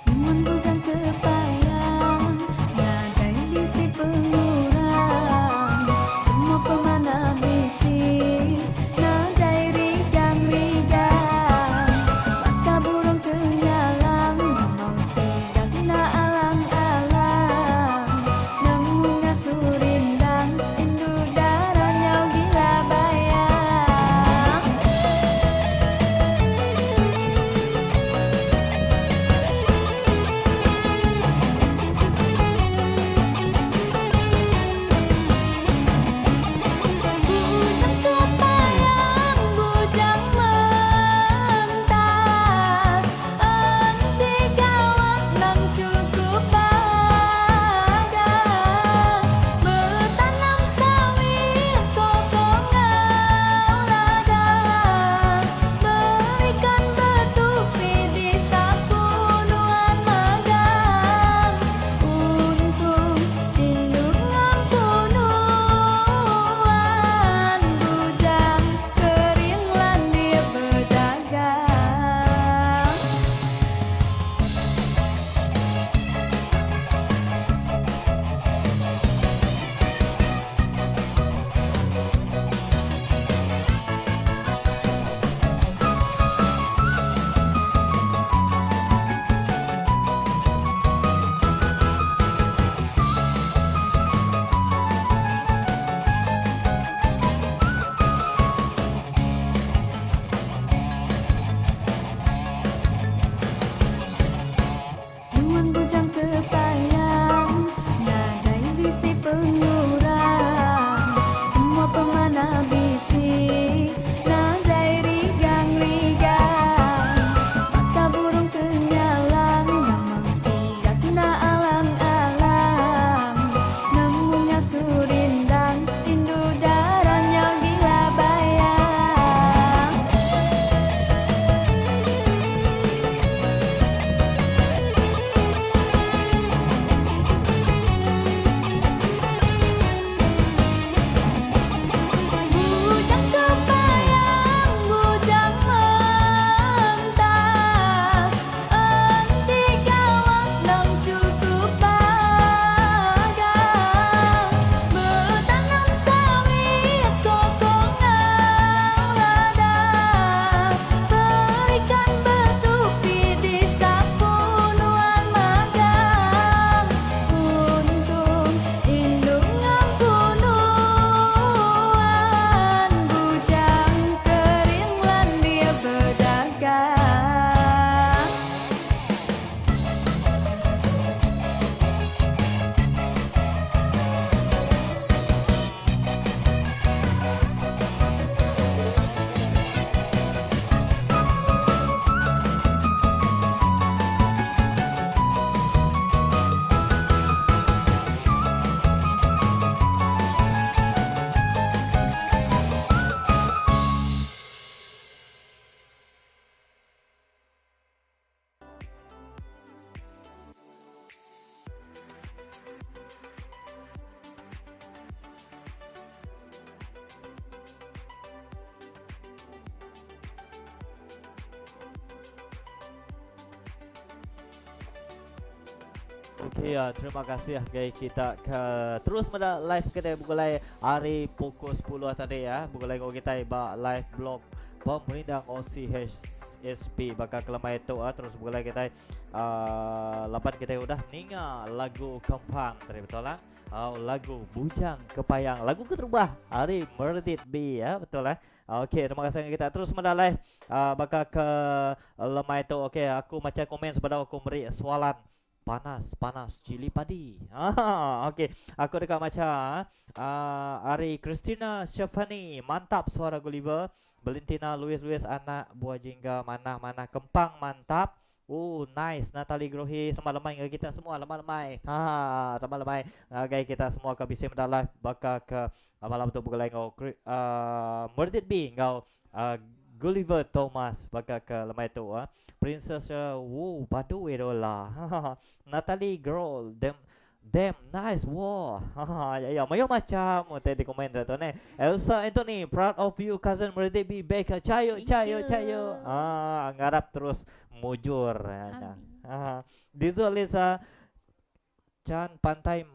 Nuan bujang kepayang Nadai bisi pengurang Semua pemanah bisi Nadai rigang-rigang Baka burung kenyalang Ngambang sidak enda alang-alang Nemu ngasuh rindang Indu dara nyau gila bayang. Bujang kepayang, bujang mentas, Enti gawa nang cukup bagas, Betanam sawit koko enggau lada, Berikan betupi di sapu nuan magang, Untung indu ngampu nuan, Bujang kering landik bedagang. Nuan bujang kepayang Nadai bisi pengurang Semua pemanah bisi Nadai rigang-rigang Baka burung kenyalang Ngamang sidak enda alang-alang Nemu ngasuh rindang Indu dara nyau gila bayang. Bujang kepayang, bujang mentas, Enti gawa nang cukup bagas, Betanam sawit koko enggau lada, Berikan betupi di sapu nuan magang, Untung indu ngampu nuan, Bujang kering landik bedagang. Okey, uh, terima kasih ngagai kita ke terus meda live kedai begulai hari pukul 10 tadi ya. Begulai enggau kitai ba live blog Pemerindang OCH. SSP baka kelemai tu ah terus begulai kitai uh, laban kitai udah ninga lagu Kempang tadi betul lah. Oh, lagu Bujang Kepayang lagu keterubah ari Meredith B ya betul eh. Okey terima kasih kita terus meda live uh, baka ke lemai tu okey aku macha komen sebedau aku meri soalan Panas panas cili padi. Haa okey aku deka macha uh, ari Christina Shefani mantap suara Gulliver Valentina Louis Louis anak buah jingga manah manah kempang mantap Oh nice Natalie Grohi selamat lemai ngagai kita semua lemai lemai haa selamat lemai ngagai kita semua ke bisi meda live baka ke malam tu begulai enggau uh, Merdit B enggau uh, Gulliver Thomas baka ke lemai tu ah. Princess uh, woo badu idola. Natalie girl damn damn nice wah. ya ya mayuh macam utai di komen tu ne. Elsa Anthony proud of you cousin Meredith B Baker. Cayo cayo cayo. Ah ngarap terus mujur. Amin. Ah Dizu Lisa Chan pantai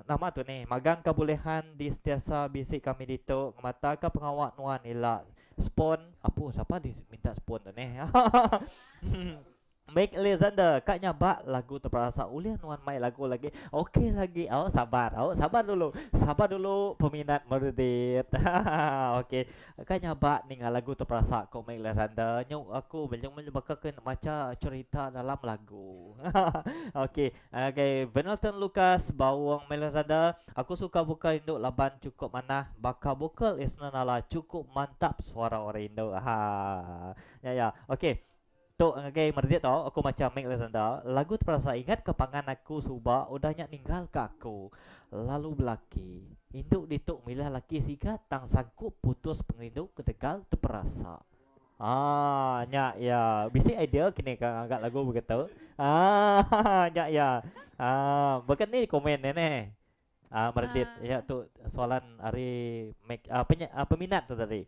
nama tu nih magang ka bulihan di sentiasa bisi kami ditu ngemata ka pengawa nuan ila spon apu sapa di minta spon tu nih Mike Alexander ka nyabak lagu teperasa ulih nuan mai lagu lagi ok lagi au sabar au sabar dulu sabar dulu peminat meredit ok ka nyabak ninga lagu teperasa ko Mike Alexander nyu aku baka ke macha cerita dalam lagu. Okey, ngagai Venelton Lucas Bawong Melazada, aku suka vokal indu laban chukup manah baka vokal Isna Nala chukup mantap suara orang indu. Ha. Nya ya. Okey. Tu ngagai meredit tu aku macha Mick Alexander, lagu teperasa ingat ke pangan aku suba udah nya ninggal ke aku lalu belaki. Indu ditu milih laki sigat tang sangkup putus pengerindu ketegal teperasa. Ah, nya iya. Bisi idea kini ka ngaga lagu begitu. Ah, nya iya. Ah, baka ni komen ne neh. Ah, meredit ah. ya tu soalan ari make ah, penya, ah, peminat tu tadi.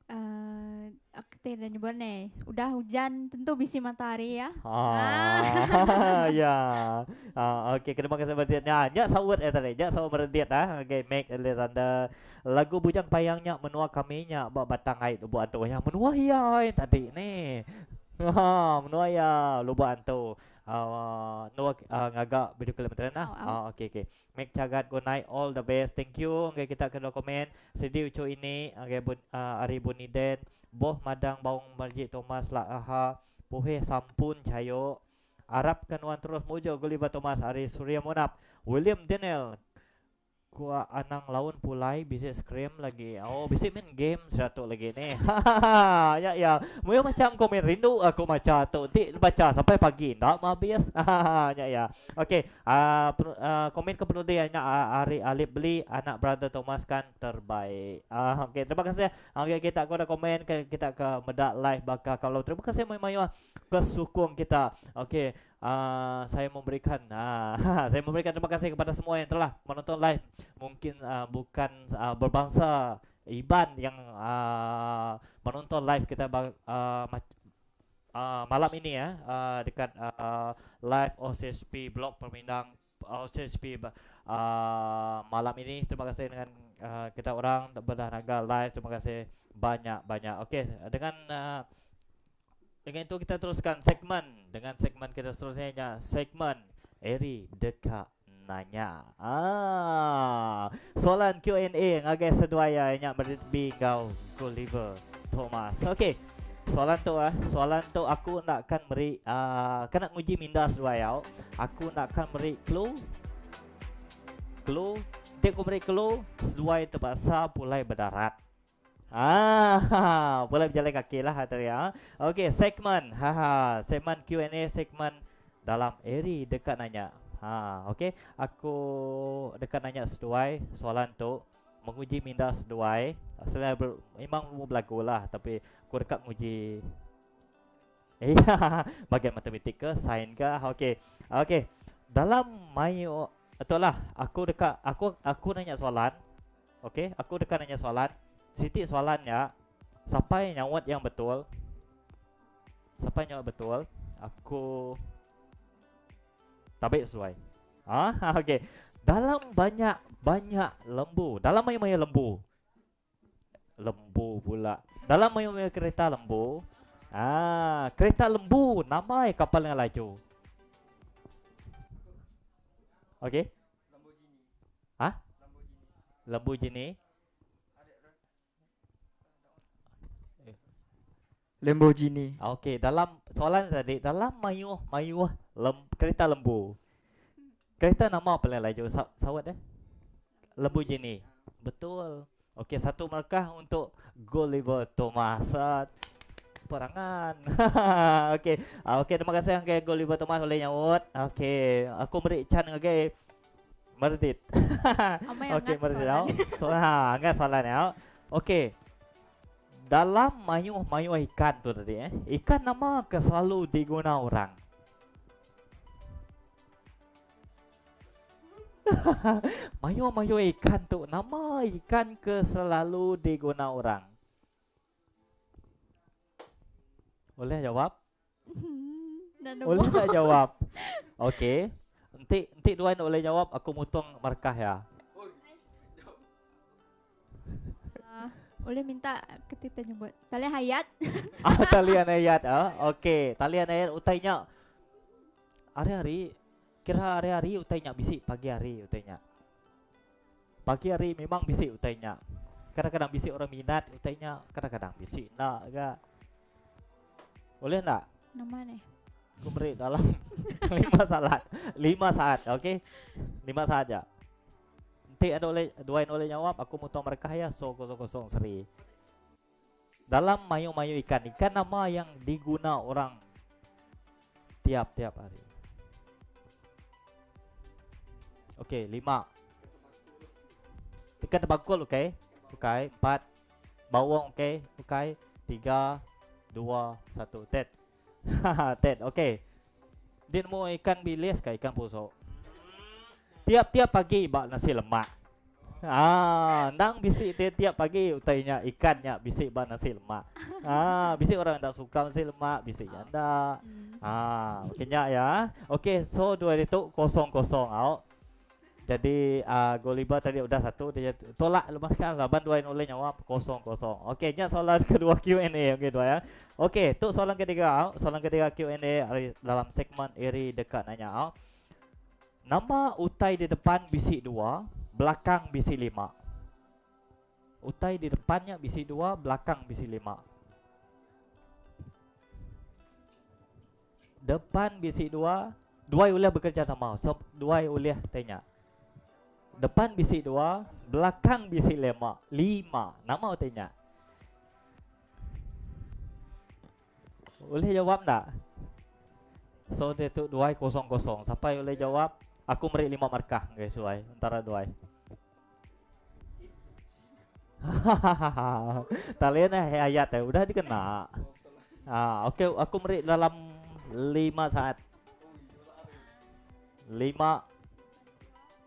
Uh, aku tidak nyebut nih. Udah hujan tentu bisi matahari ya. Ah, ah. ya. Ah, okey, terima kasih meredit. Ya, nya saut eh tadi. Nya saut meredit ah. Okey, make Alexander. Lagu Bujang Payang nya menua kami nya ba Batang Ai Lubok Antu. Ya menua iya ai tadi ni. Ha menua iya Lubok Antu. Uh, endur uh, ngaga video klip metren lah. Oh, okey okey. Make cagat good night all the best. Thank you ngagai kita ke komen. Sidi uchu ini ngagai bun, uh, ari Buniden. Boh madang baung marjik Thomas la aha. Puhih sampun chayo. Arap ke nuan terus mujur Gulliver Thomas ari Surya Munap. William Daniel Ku anang laun pulai bisi scrim lagi. Oh bisi main game sida tu lagi nih. Hahaha nya iya. Muyuh macam komen rindu aku macha tu enti bacha sampai pagi enda meh habis. Hahaha nya iya. Okey uhh uhh komen ke penudi nya ari Alip Beli anak brother Thomas kan terbaik. Uhh okey terima kasih ngagai kita ke udah komen ke kita ke meda live baka kalau terima kasih mayuh-mayuh ke sukung kita. Okey Uh, saya memberikan uh, saya memberikan terima kasih kepada semua yang telah menonton live. Mungkin uh, bukan uh, berbangsa Iban yang uh, menonton live kita uh, uh, malam ini ya uh, dekat uh, live OCSP Blog Permindang OCSP uh, malam ini. Terima kasih dengan uh, kita orang berdahaga live. Terima kasih banyak-banyak. Okey, dengan uh, Dengan itu kita teruskan segmen dengan segmen kita seterusnya nya segmen Eri deka nanya. Ah, soalan Q&A ngagai seduai iya nya Meredith enggau Gulliver Thomas. Okey. Soalan tu ah, soalan tu aku enda akan meri ah kena nguji minda seduai au. Aku enda akan meri clue. Clue, enti aku meri clue, seduai terpaksa pulai bedarat. Ah, boleh berjalan kaki lah tadi ya. Okey, segmen. Ha ha, segmen Q&A segmen dalam Eri dekat nanya. Ha, okey, aku dekat nanya seduai soalan tu menguji minda seduai. Selain ber, memang mau berlagu lah tapi aku dekat nguji Iya, bagian matematik ke, sains ke. Okey. Okey. Dalam mayu Betul lah, aku deka aku aku nanya soalan. Okey, aku deka nanya soalan. Siti soalan nya, sapai nyaut yang betul. Sapai nyaut betul, aku tabi seduai. Ah, okey. Dalam banyak banyak lembu, dalam mayuh-mayuh lembu. Lembu pula. Dalam mayuh-mayuh kereta lembu, ah, kereta lembu nama iya kapal dengan laju? Okey. Ha? Lembu jini. Lamborghini. Okey, dalam soalan tadi, dalam mayuh mayuh lem, kereta lembu. Kereta nama paling laju? Sa sawat eh? Lembu jini. Betul. Okey, satu markah untuk Gulliver Thomas. Perangan. Okey. Okey, terima kasih ke Gulliver Thomas oleh nyaut. Okey, aku beri chan ngagai Merdit. Okey, Merdit. So, ha, angkat soalan ya. Okey. Dalam mayuh-mayuh ikan tu tadi eh. Ikan nama ke selalu diguna orang? Mayuh-mayuh ikan tu nama ikan ke selalu diguna orang? Boleh jawab? Boleh tak jawab? Okey. Enti enti dua boleh jawab aku mutung markah ya. Uh, boleh minta ketika nyebut. Talian hayat. ah, talian hayat. Ah, okey. Talian hayat utainya. Hari-hari kira hari-hari utainya bisi pagi hari utainya. Pagi hari memang bisi utainya. Kadang-kadang bisi orang minat utainya, kadang-kadang bisi nak ga. Boleh tak? Nama ni. Aku beri dalam lima saat. Lima saat, okey? Lima saat je. Nanti ada oleh dua yang oleh jawab, aku motong mereka ya so kosong kosong seri. Dalam mayu-mayu ikan, ikan nama yang diguna orang tiap-tiap hari. Okey, lima. Ikan terbakul, okey? Okey, empat. Bawang, okey? Okey. Tiga, dua, satu. Ted. Ted, okey. Dia mau ikan bilis ke ikan pusok? Tiap-tiap pagi bak nasi lemak. Ah, ndang bisi tiap-tiap pagi utainya ikannya bisi bak nasi lemak. Ah, bisi orang tak suka nasi lemak, bisi janda. Ah, okey nya ya. Okey, so dua itu kosong kosong au. Jadi uh, Goliba tadi udah satu dia tolak lepas kan laban dua yang oleh nyawa kosong kosong. Okey, nya soalan kedua Q&A okey dua ya. Okey, tu soalan ketiga au. Soalan ketiga Q&A dalam segmen iri dekat nanya au. Nama utai di depan bisi dua, belakang bisi lima. Utai di depannya bisi dua, belakang bisi lima. Depan bisi dua, dua uliah bekerja sama. So, dua uliah tanya. Depan bisi dua, belakang bisi lima. Lima. Nama utainya. Boleh jawab tak? So dia tu dua kosong kosong. Siapa yang boleh jawab? Aku beri lima markah guys, suai antara dua. Talian eh ayat eh udah dikena. Ah, okey aku beri dalam lima saat. Lima,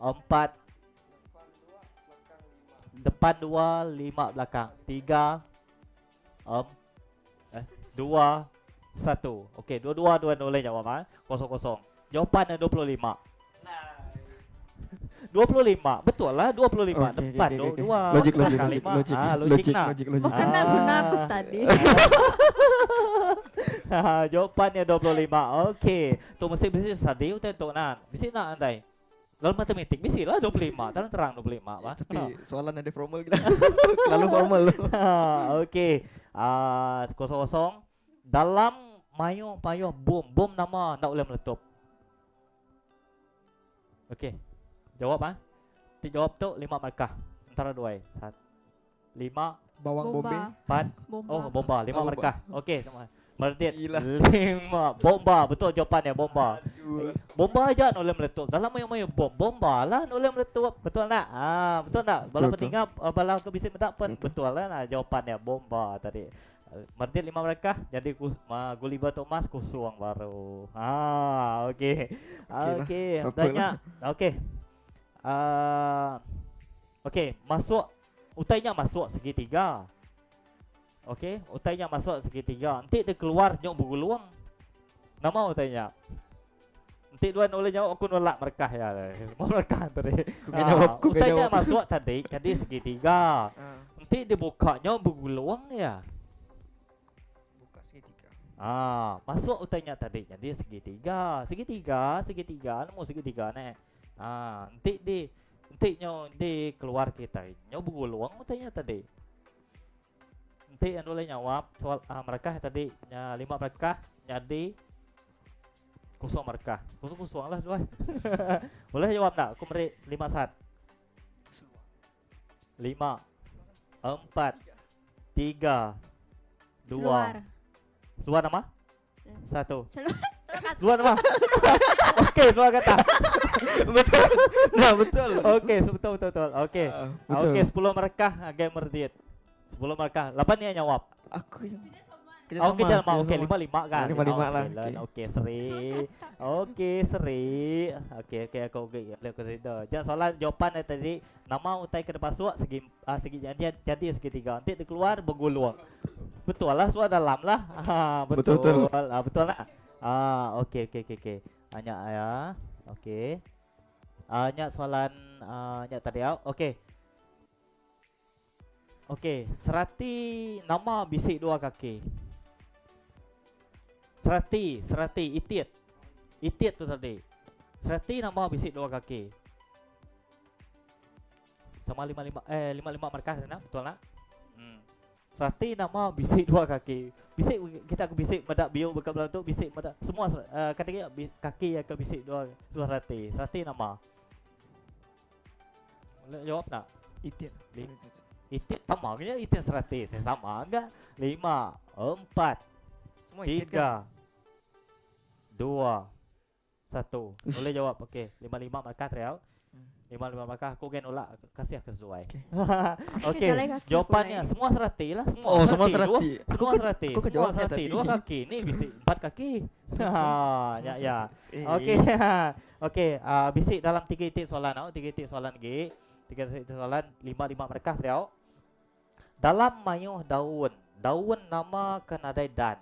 empat, depan dua, lima belakang. Tiga, em, eh, dua, satu. Okey, dua-dua dua boleh jawab ah. Kosong kosong. Jawapannya 25. 25. Betul lah 25. Okey, Depan okey, tu okey, okey. dua. Logik, logik, Belakang logik, lima. logik, Ah, logik logik, nak. logik, logik. Bukan nak guna aku study. Jawapannya 25. Okey. Tu mesti mesti study utai tu nak. Mesti nak andai. Dalam matematik mesti lah 25. Terang-terang 25 bah. Tapi soalan ada formal kita. Terlalu formal. Okey. Ah kosong-kosong. Dalam mayuh-mayuh bom, bom nama nak boleh meletup. Okey. Jawab ah. Ti jawab tu lima markah. Antara dua. Eh. Satu, lima, Bawang Bomba. bombay. empat. Bomba. Oh, bomba. Lima Oh, bomba. markah. Okey, terima kasih. Merdit. Gila. Lima. Bomba. Betul jawapannya bomba. Aduh. Bomba aja nak boleh meletup. Dalam mayu-mayu bom, bomba lah nak boleh meletup. Betul tak? Ah, betul tak? Bala Betul, peninggal uh, bala ke bisik mendak pun Betul. betul lah nah, jawapannya bomba tadi. Uh, Merdit lima mereka jadi kus, uh, Gulliver Thomas kusuang baru. Ah, okey. Okey lah, Okey, tak apa tanya. Okey. Uh, okey, masuk utainya masuk segitiga. Okey, utainya masuk segitiga. Nanti dia keluar nyok berguluang. Nama utainya. Enti duan ulih jawab aku nolak merekah iya. Mau merekah tadi. Ku ngai jawab, ku ngai Utai nya jawab. masuk tadi jadi segitiga. Ah. Enti dibuka nya begulung iya. Buka segitiga. Ah, masuk utai nya tadi jadi segitiga. Segitiga, segitiga, nemu segitiga neh. Ah, enti di enti nyo di keluar kitai nyo begulung utai nya tadi. Enti anu ulih nyawap soal ah, merekah tadi nya lima merekah nyadi kosong merekah. Kosong-kosong lah tuan. Boleh jawab tak? Aku meri lima saat. Lima, empat, tiga, dua. Seluar. Seluar nama? Satu. Seluar. Seluar kata. Seluar nama? Okey, seluar kata. Betul. Nah, betul. Okey, betul betul betul. Okey. Ah, betul. Okey, 10 merekah agai merdit. 10 merekah. Lapan ni yang jawab. Aku yang Oh, Okey, jangan mau. Okey, kerjasama. lima lima kan. Lima lima Oh, lah, sembilan. okey. Okey, seri. Okey, seri. Okey, okey aku okey. Boleh aku cerita. Jangan soalan jawapan dia tadi nama utai kena pasuk segi ah, segi jadi jadi segitiga. Nanti dia keluar bergulung. Betul lah, suara dalam lah. Ha, betul. Betul, betul. Ah, betul lah. Ah, okey okey okey okey. Banyak ya. Okey. Ah, nyak soalan ah, nyak tadi ah. Okey. Okey, serati nama bisik dua kaki. Serati, serati itit. Itit tu tadi. Serati nama bisik dua kaki. Sama lima lima eh lima lima markah nak betul nak? Serati nama bisik dua kaki. Bisik kita aku bisik medak bio bekal belah tu bisik medak semua uh, kata kaki yang ke bisik dua dua serati. Serati nama. Boleh jawab tak? Itit. Itit sama ke itit serati? Sama enggak? Lima, empat, Semua itit kan? tiga, dua, satu. Boleh jawab. Okey, lima lima markah trial. Lima lima markah aku kan ulak kasih ke sesuai. Okey. Okey. Jalan kaki Jawapannya boleh. semua serati lah semua. Oh, semua Dua, serati. Aku semua ke- serati. aku Semua kejawabnya serati. tadi. Dua kaki. Ni bisik empat kaki. Ha, ya ya. Eh, Okey. Okey, uh, bisik dalam tiga titik soalan tau, tiga titik soalan lagi. Tiga titik soalan, lima lima markah trial. Dalam mayuh daun, daun nama kenadai dan.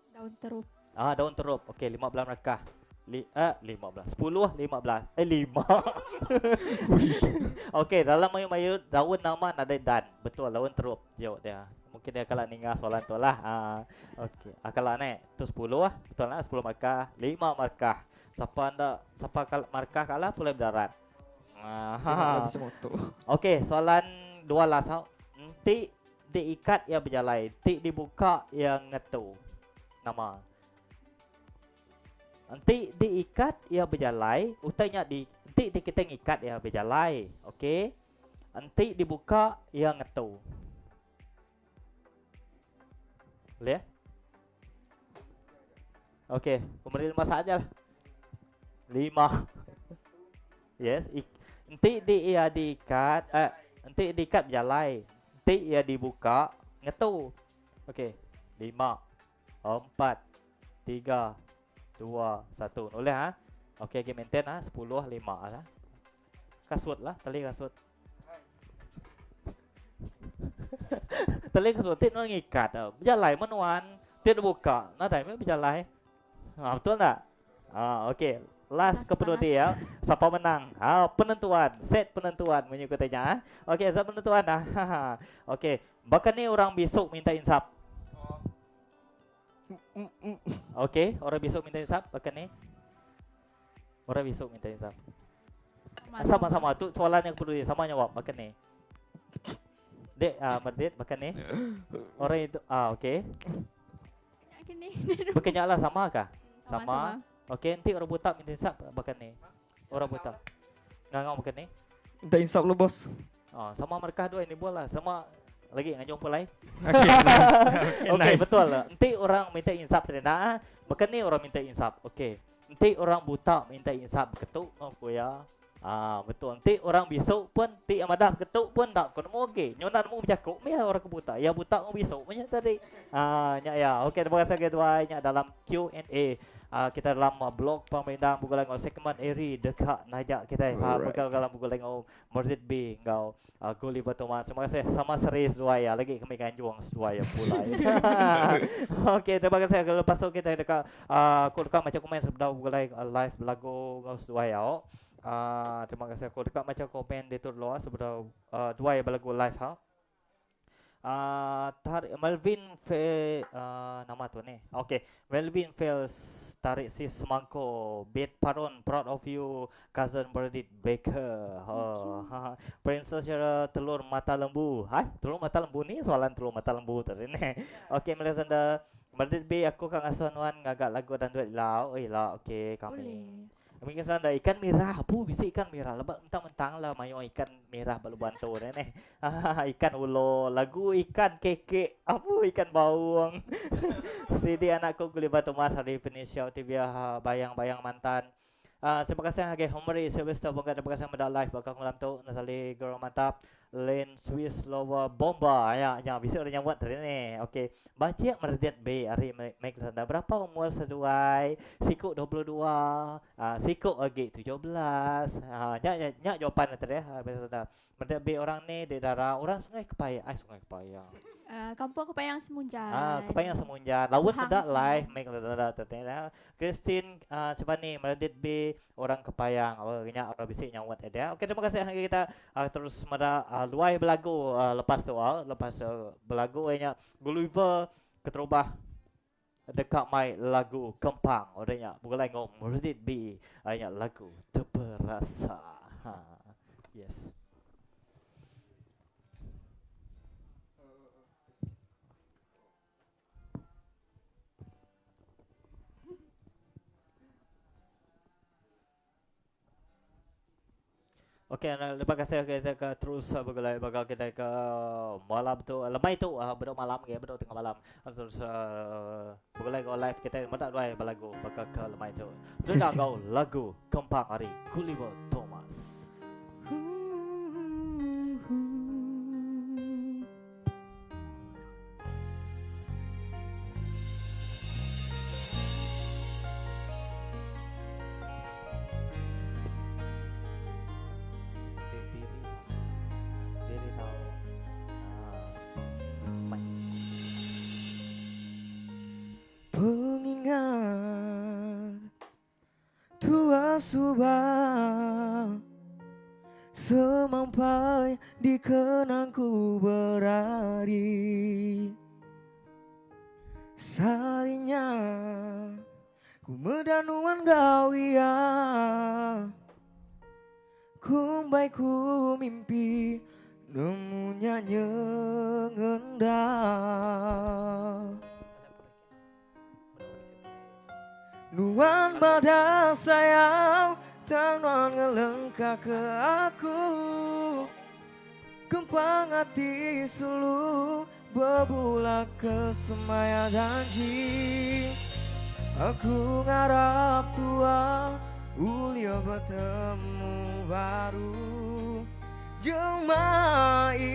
Daun terup. Ah, daun terup. Okey, 15 markah. Li, eh, 15. 10, 15. Eh, 5. Okey, dalam mayu-mayu daun nama nadai dan. Betul, daun terup. Jawab dia. Mungkin dia kalah ninga soalan tu lah. Ah, okey. Ah, kalah naik. Tu 10 lah. Betul lah, 10 markah. 5 markah. Siapa anda siapa kal markah kalah pulai berdarat. Ah, Tengok lah bisa motor. Okey, soalan dua last. Hau. Enti diikat ia berjalai, ti dibuka ia ngetu. Nama. Enti diikat ia berjalai, utainya di enti di kita ngikat ia berjalai. Okey. Enti dibuka ia ngetu. Boleh ya? Okey, memberi lima saat je lah. Lima. Yes, ik, enti di ia diikat, eh, enti diikat berjalai. Enti ia dibuka, ngetu. Okey, lima, empat, tiga, dua, satu. Boleh ha? Okey, okay, maintain ha? Sepuluh, lima lah. Kasut lah, tali kasut. Tali kasut, tik nak ngikat. ah. Berjalai menuan, tik buka. Nadai me berjalai. Ha, betul tak? Ah, okey. Last Panas, kepada panas. dia, siapa menang? Ah, penentuan, set penentuan menyukutnya. Ah. Okey, set penentuan dah. Okey, bahkan ni orang besok minta insap. Okey, orang besok minta insap, bahkan ni. Orang besok minta insap. Sama-sama tu soalan yang perlu dia sama jawab bahkan ni. Dek, ah, Merdit, bahkan ni. Orang itu, ah, okey. Kini. Berkenyaklah sama kah? Sama. Sama. Okey, nanti orang buta minta insap bahkan ni. Orang buta. Ngangau bahkan ni. Minta insap lo bos. Oh, sama markah dua ini bola sama lagi ngajong pulai. Okey, nice. Okey, okay, betul lah. Nanti orang minta insap tadi nak. Bahkan ni orang minta insap. Okey. Nanti orang buta minta insap ketuk oh ya. Ah, betul. Nanti orang besok pun ti yang madah ketuk pun tak kau nemu okey. Nyo nak nemu bercakap me orang ke buta. Ya buta mau besok punya tadi. Ah, nyak ya. Okey, terima kasih ke tuan nyak dalam Q&A. Uh, kita dalam uh, blog pemerindang begulai enggau segmen Eri deka naja kita uh, begau dalam begulai enggau Merit B enggau uh, Gulliver Thomas. Terima kasih sama seri seduai ya. Lagi kami ganjung seduai ya pulai. Okey, terima kasih. Lepas tu kita deka uh, aku deka maca komen sebedau begulai uh, live belagu enggau seduai ya. Uh, terima kasih aku deka maca komen ditu dulu sebedau uh, duai belagu live ha. Uh, tarik Melvin Fe uh, nama tu ni. Okey, Melvin Fels tarik sis semangko Beat Paron proud of you cousin Berdit Baker. Oh, ha. Princess cara telur mata lembu. Hai, telur mata lembu ni soalan telur mata lembu tadi ni. Okey, Melissa Berdit B aku kang asuh nuan ngagak lagu dan duit lau. Eh lah, okey kami. Boleh. Mungkin sana ikan merah, apa bisa ikan merah. Lebak mentang-mentang lah mayo ikan merah balu bantu ni ni. Ikan ulo, lagu ikan keke, apa ikan bawang. Sidi anakku guli batu mas hari finish show TV bayang-bayang mantan. Terima kasih lagi Homery Sylvester Bongga, terima kasih pada live bakal malam tu Nasali girl mantap Lane Swiss Lover Bomba ya ya bisa orang nyambut tadi ni. Okey, baca merdiat B hari make sana berapa umur seduai? Sikuk 22, sikuk lagi 17. Ha nya nya, nya jawapan tadi ya. Biasa dah. Merdiat B orang ni di darah orang Sungai Kepayang. Ai Sungai Kepayang. Kampung Kepayang Semunjan. Ah, Kepayang Semunjan. Laut Hang dak live Semunjan. make sana tadi ya. Christine siapa ni Meredith B orang Kepayang. Oh nya orang bisik nyawat dia. Okey, terima kasih lagi kita terus meda luai belagu lepas tu lepas belagu nya Gulliver keterubah dekat mai lagu Kempang orangnya bulai ngom Meredith B nya lagu Terperasa. Ha. Yes. Okey, terima kasih kita ke terus bergulai bakal kita ke malam tu lemai tu bedok malam ke bedok tengah malam terus bergulai ke live kita medak duai belagu bakal ke lemai tu. Dengar kau lagu Kempang hari Gulliver Thomas. Pengingat tua subang semampai dikenangku berari. Sarinya ku medanuan gawia, kumbai ku mimpi nemunya nyengenda. Nuan pada sayang tang nuan ngelengkah ke aku. Kempang hati sulu berbula ke semaya janji. Aku ngarap tua ulia bertemu baru. Jemailah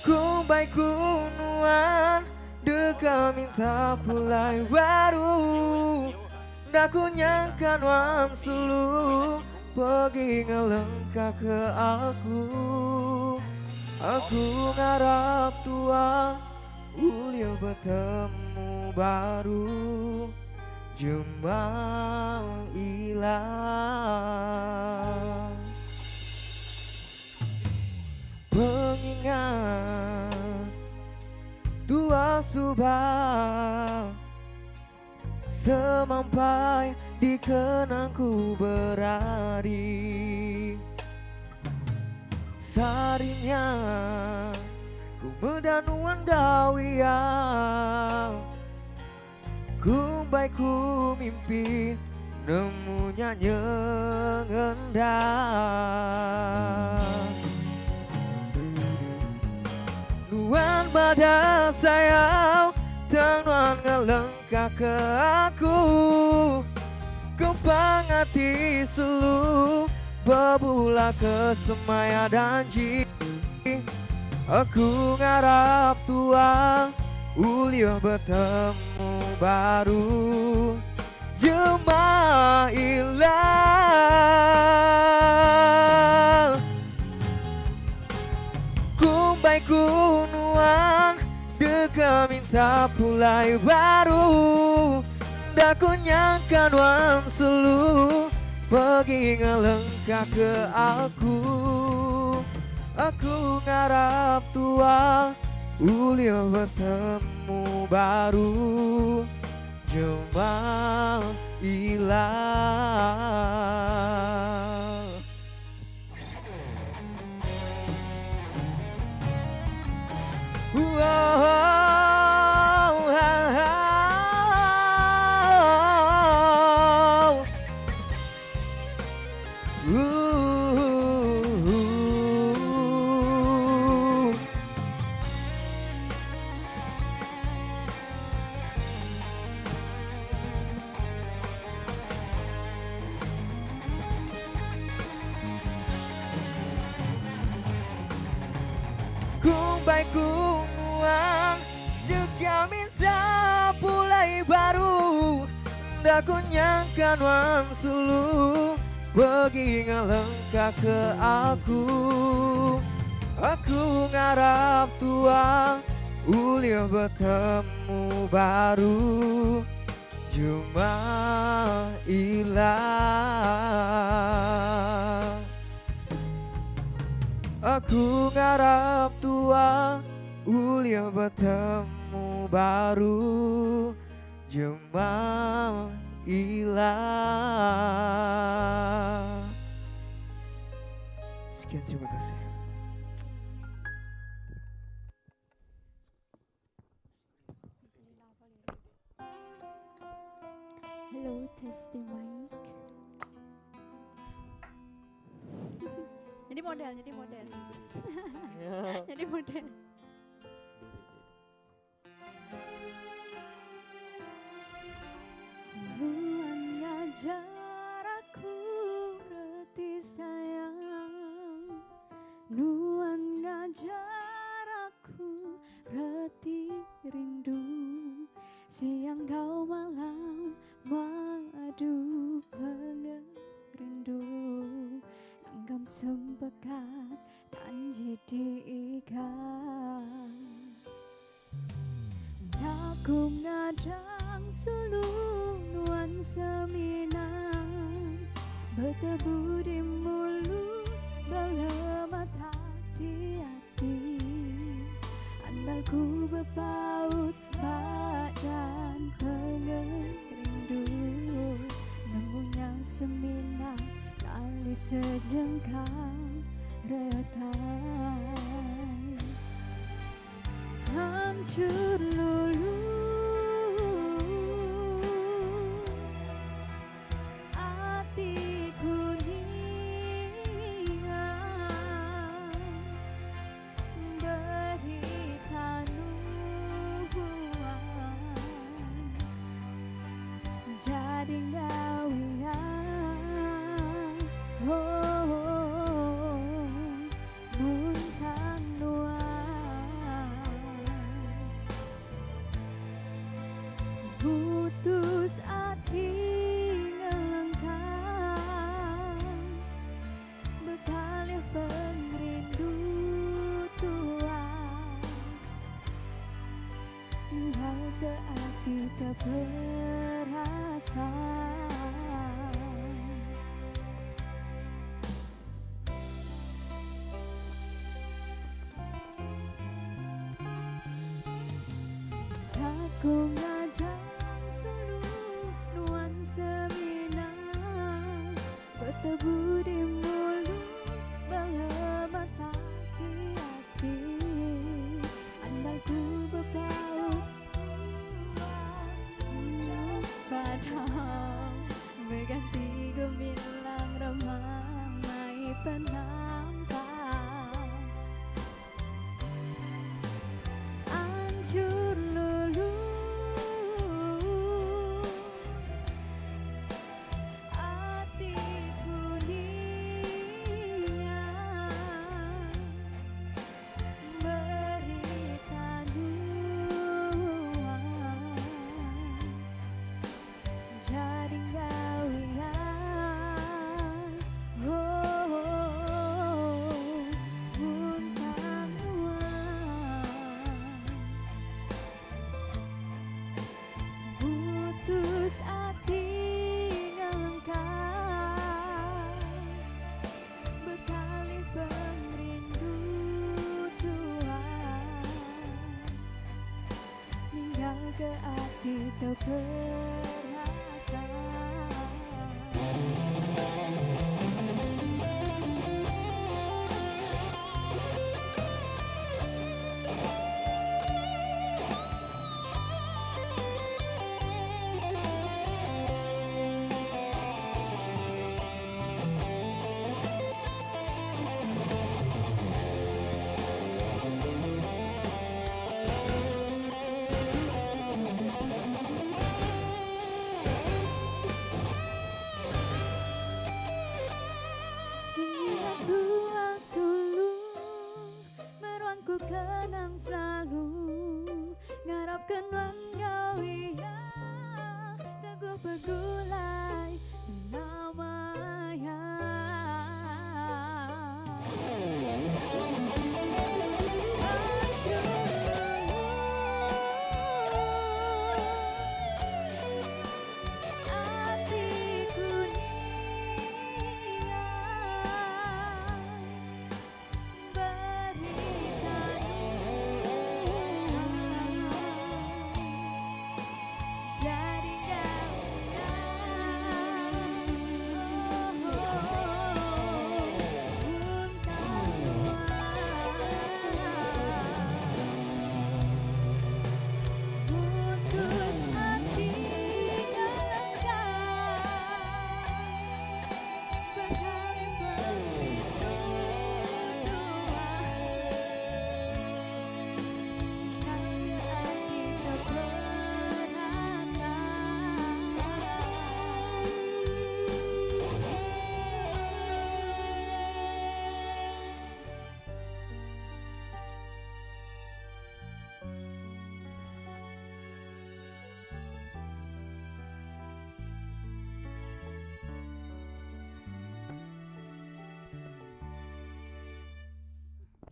kumbai kunuan deka minta pulai baru. Daku nyangka nuan selu pergi ngelengkah ke aku. Aku ngarap tua ulia bertemu baru. Jemailah pengingat tua subang semampai dikenangku berari. Sarinya ku medanuan gawia, kumbai ku mimpi nemunya nyengenda. Nuan pada sayang tang nuan ngelengkah ke aku. Kempang hati selu berbula ke semaya janji. Aku ngarap tua ulih betemu baru jemah ila. Kumbai ku nuan deka minta pulai baru. Enda ku nyangka nuan sulu pegi ngelengka ke aku. Aku ngarap tua ulih betemu baru jemah ila. Kumbai ku nuan deka minta pulai baru. Enda ku nyangka nuan sulu pegi ngelengka ke aku. Aku ngarap tua ulih betemu baru. Jemah ila. Aku ngarap tua ulih betemu baru jemah ila. Sekian terima kasih. Hello, testing mic. Jadi model, jadi model. Jadi model. Nuan ngajar aku reti sayang. Nuan ngajar aku reti rindu. Siang kau malam madu pengerindu. Langgam sempekat janji diikat. Aku ngadang sulu nuan semina Betebu di mulut belemata di hati. Andalku bepaut badan pengerindu. Nemunya semina kali sejengkal retai. Hancur lulu atiku ninga berita nuan jadi gawian. Oh, oh, muntang nuan putus ati ngelengkang bekalih pengerindu tuan ninggal ke ati terperasa. Aku ngadang sulu nuan semina Betebu di mulut belemata di hati. Andalku bepaut padang berganti gemilang remang naik penampak. Hancur lulu atiku ninga berita. Kenang selalu Ngarap ke nuan enggau iya Teguh begulai belama iya. Atiku ninga Berita nuan Jadi Putus ati ngelengkah Bekali pengerindu tua Enggai ke ati teperasa.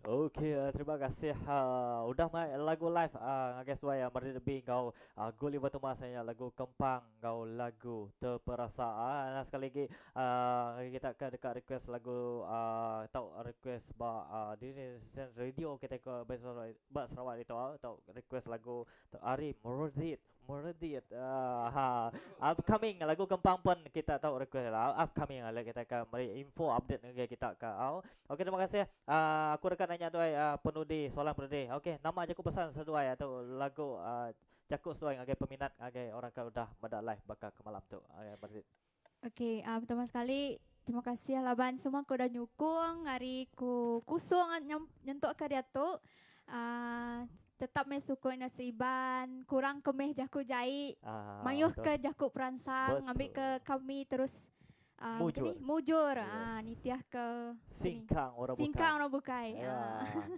Okey, terima kasih udah mai lagu live ngagai seduai Meri Debi enggau Gulliver Thomas nya lagu Kempang enggau lagu Teperasa. Nah sekali agi ngagai kita ke deka request lagu tau request ba dini stesen radio kitai ke ba Sarawak ditu tau request lagu ari Meredith Meredith ha upcoming lagu kempang pun kita tau request lah upcoming alai kita ke meri info update ngagai kita ke au. Okey terima kasih aku deka nanya duai penudi soalan penudi. Okey nama jaku pesan seduai tu lagu jaku seduai ngagai peminat ngagai orang ke udah meda live baka ke malam tu Meredith. Okey pertama sekali terima kasih laban semua ke udah nyukung ari ku kusung nyentuk ke diatu tetap meh sukung industri Iban kurang ke meh jaku jai mayuh ke jaku peransang ngambi ke kami terus Mujur. Mujur nitih ke singkang orang bukai. Singkang orang bukai.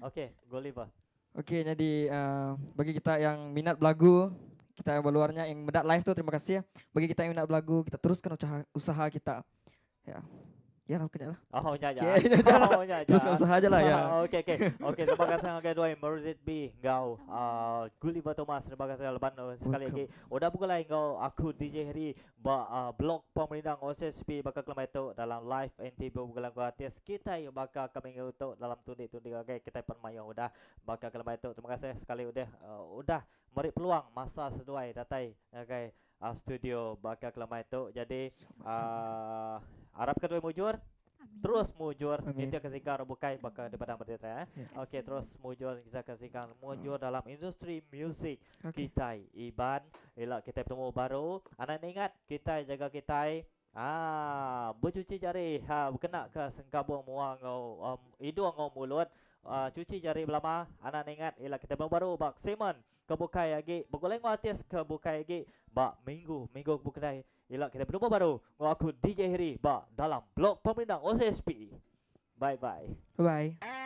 Okey, Gulliver. Okey nyadi bagi kita yang minat belagu, kita yang ba luar nya yang meda live tu terima kasih. Bagi kita yang minat belagu, kita teruskan usaha usaha kita. Ya. Ya lah bukan nya lah. Oh nya nya. Okay, nya aja lah. Oh nya aja. Teruskan usaha aja lah ya. Okey okey. Okey terima kasih ngagai duai Merzit B enggau uh, Gulliver Thomas terima kasih laban sekali lagi udah begulai enggau aku DJ Harry Ba blog pemerindang OSHP baka kelemai tu dalam live interview begulai enggau artis kitai baka ke minggu tu dalam tundi-tundi ngagai kitai pen mayuh udah baka kelemai tu. Terima kasih sekali udah udah meri peluang masa seduai datai ngagai studio baka kelemai tu. Jadi uhh arap ke duai mujur. Terus mujur nitih ke singkang orang bukai baka daripada merdeka eh. Okey terus mujur nitih ke singkang mujur dalam industri muzik kitai Iban. Ila kitai betemu baru. Anang ingat kitai jaga kitai aaa becuci jari ha bekena ke sengkabung mua enggau idung enggau mulut. Aaa cuci jari belama. Anang ingat ila kitai betemu baru ba segmen ke bukai agi begulai enggau artis ke bukai agi ba minggu minggu ke bukai. Ila kitai bertemu baru enggau aku DJ Harry ba dalam blog pemerindang OCSP. Bye bye. Bye bye.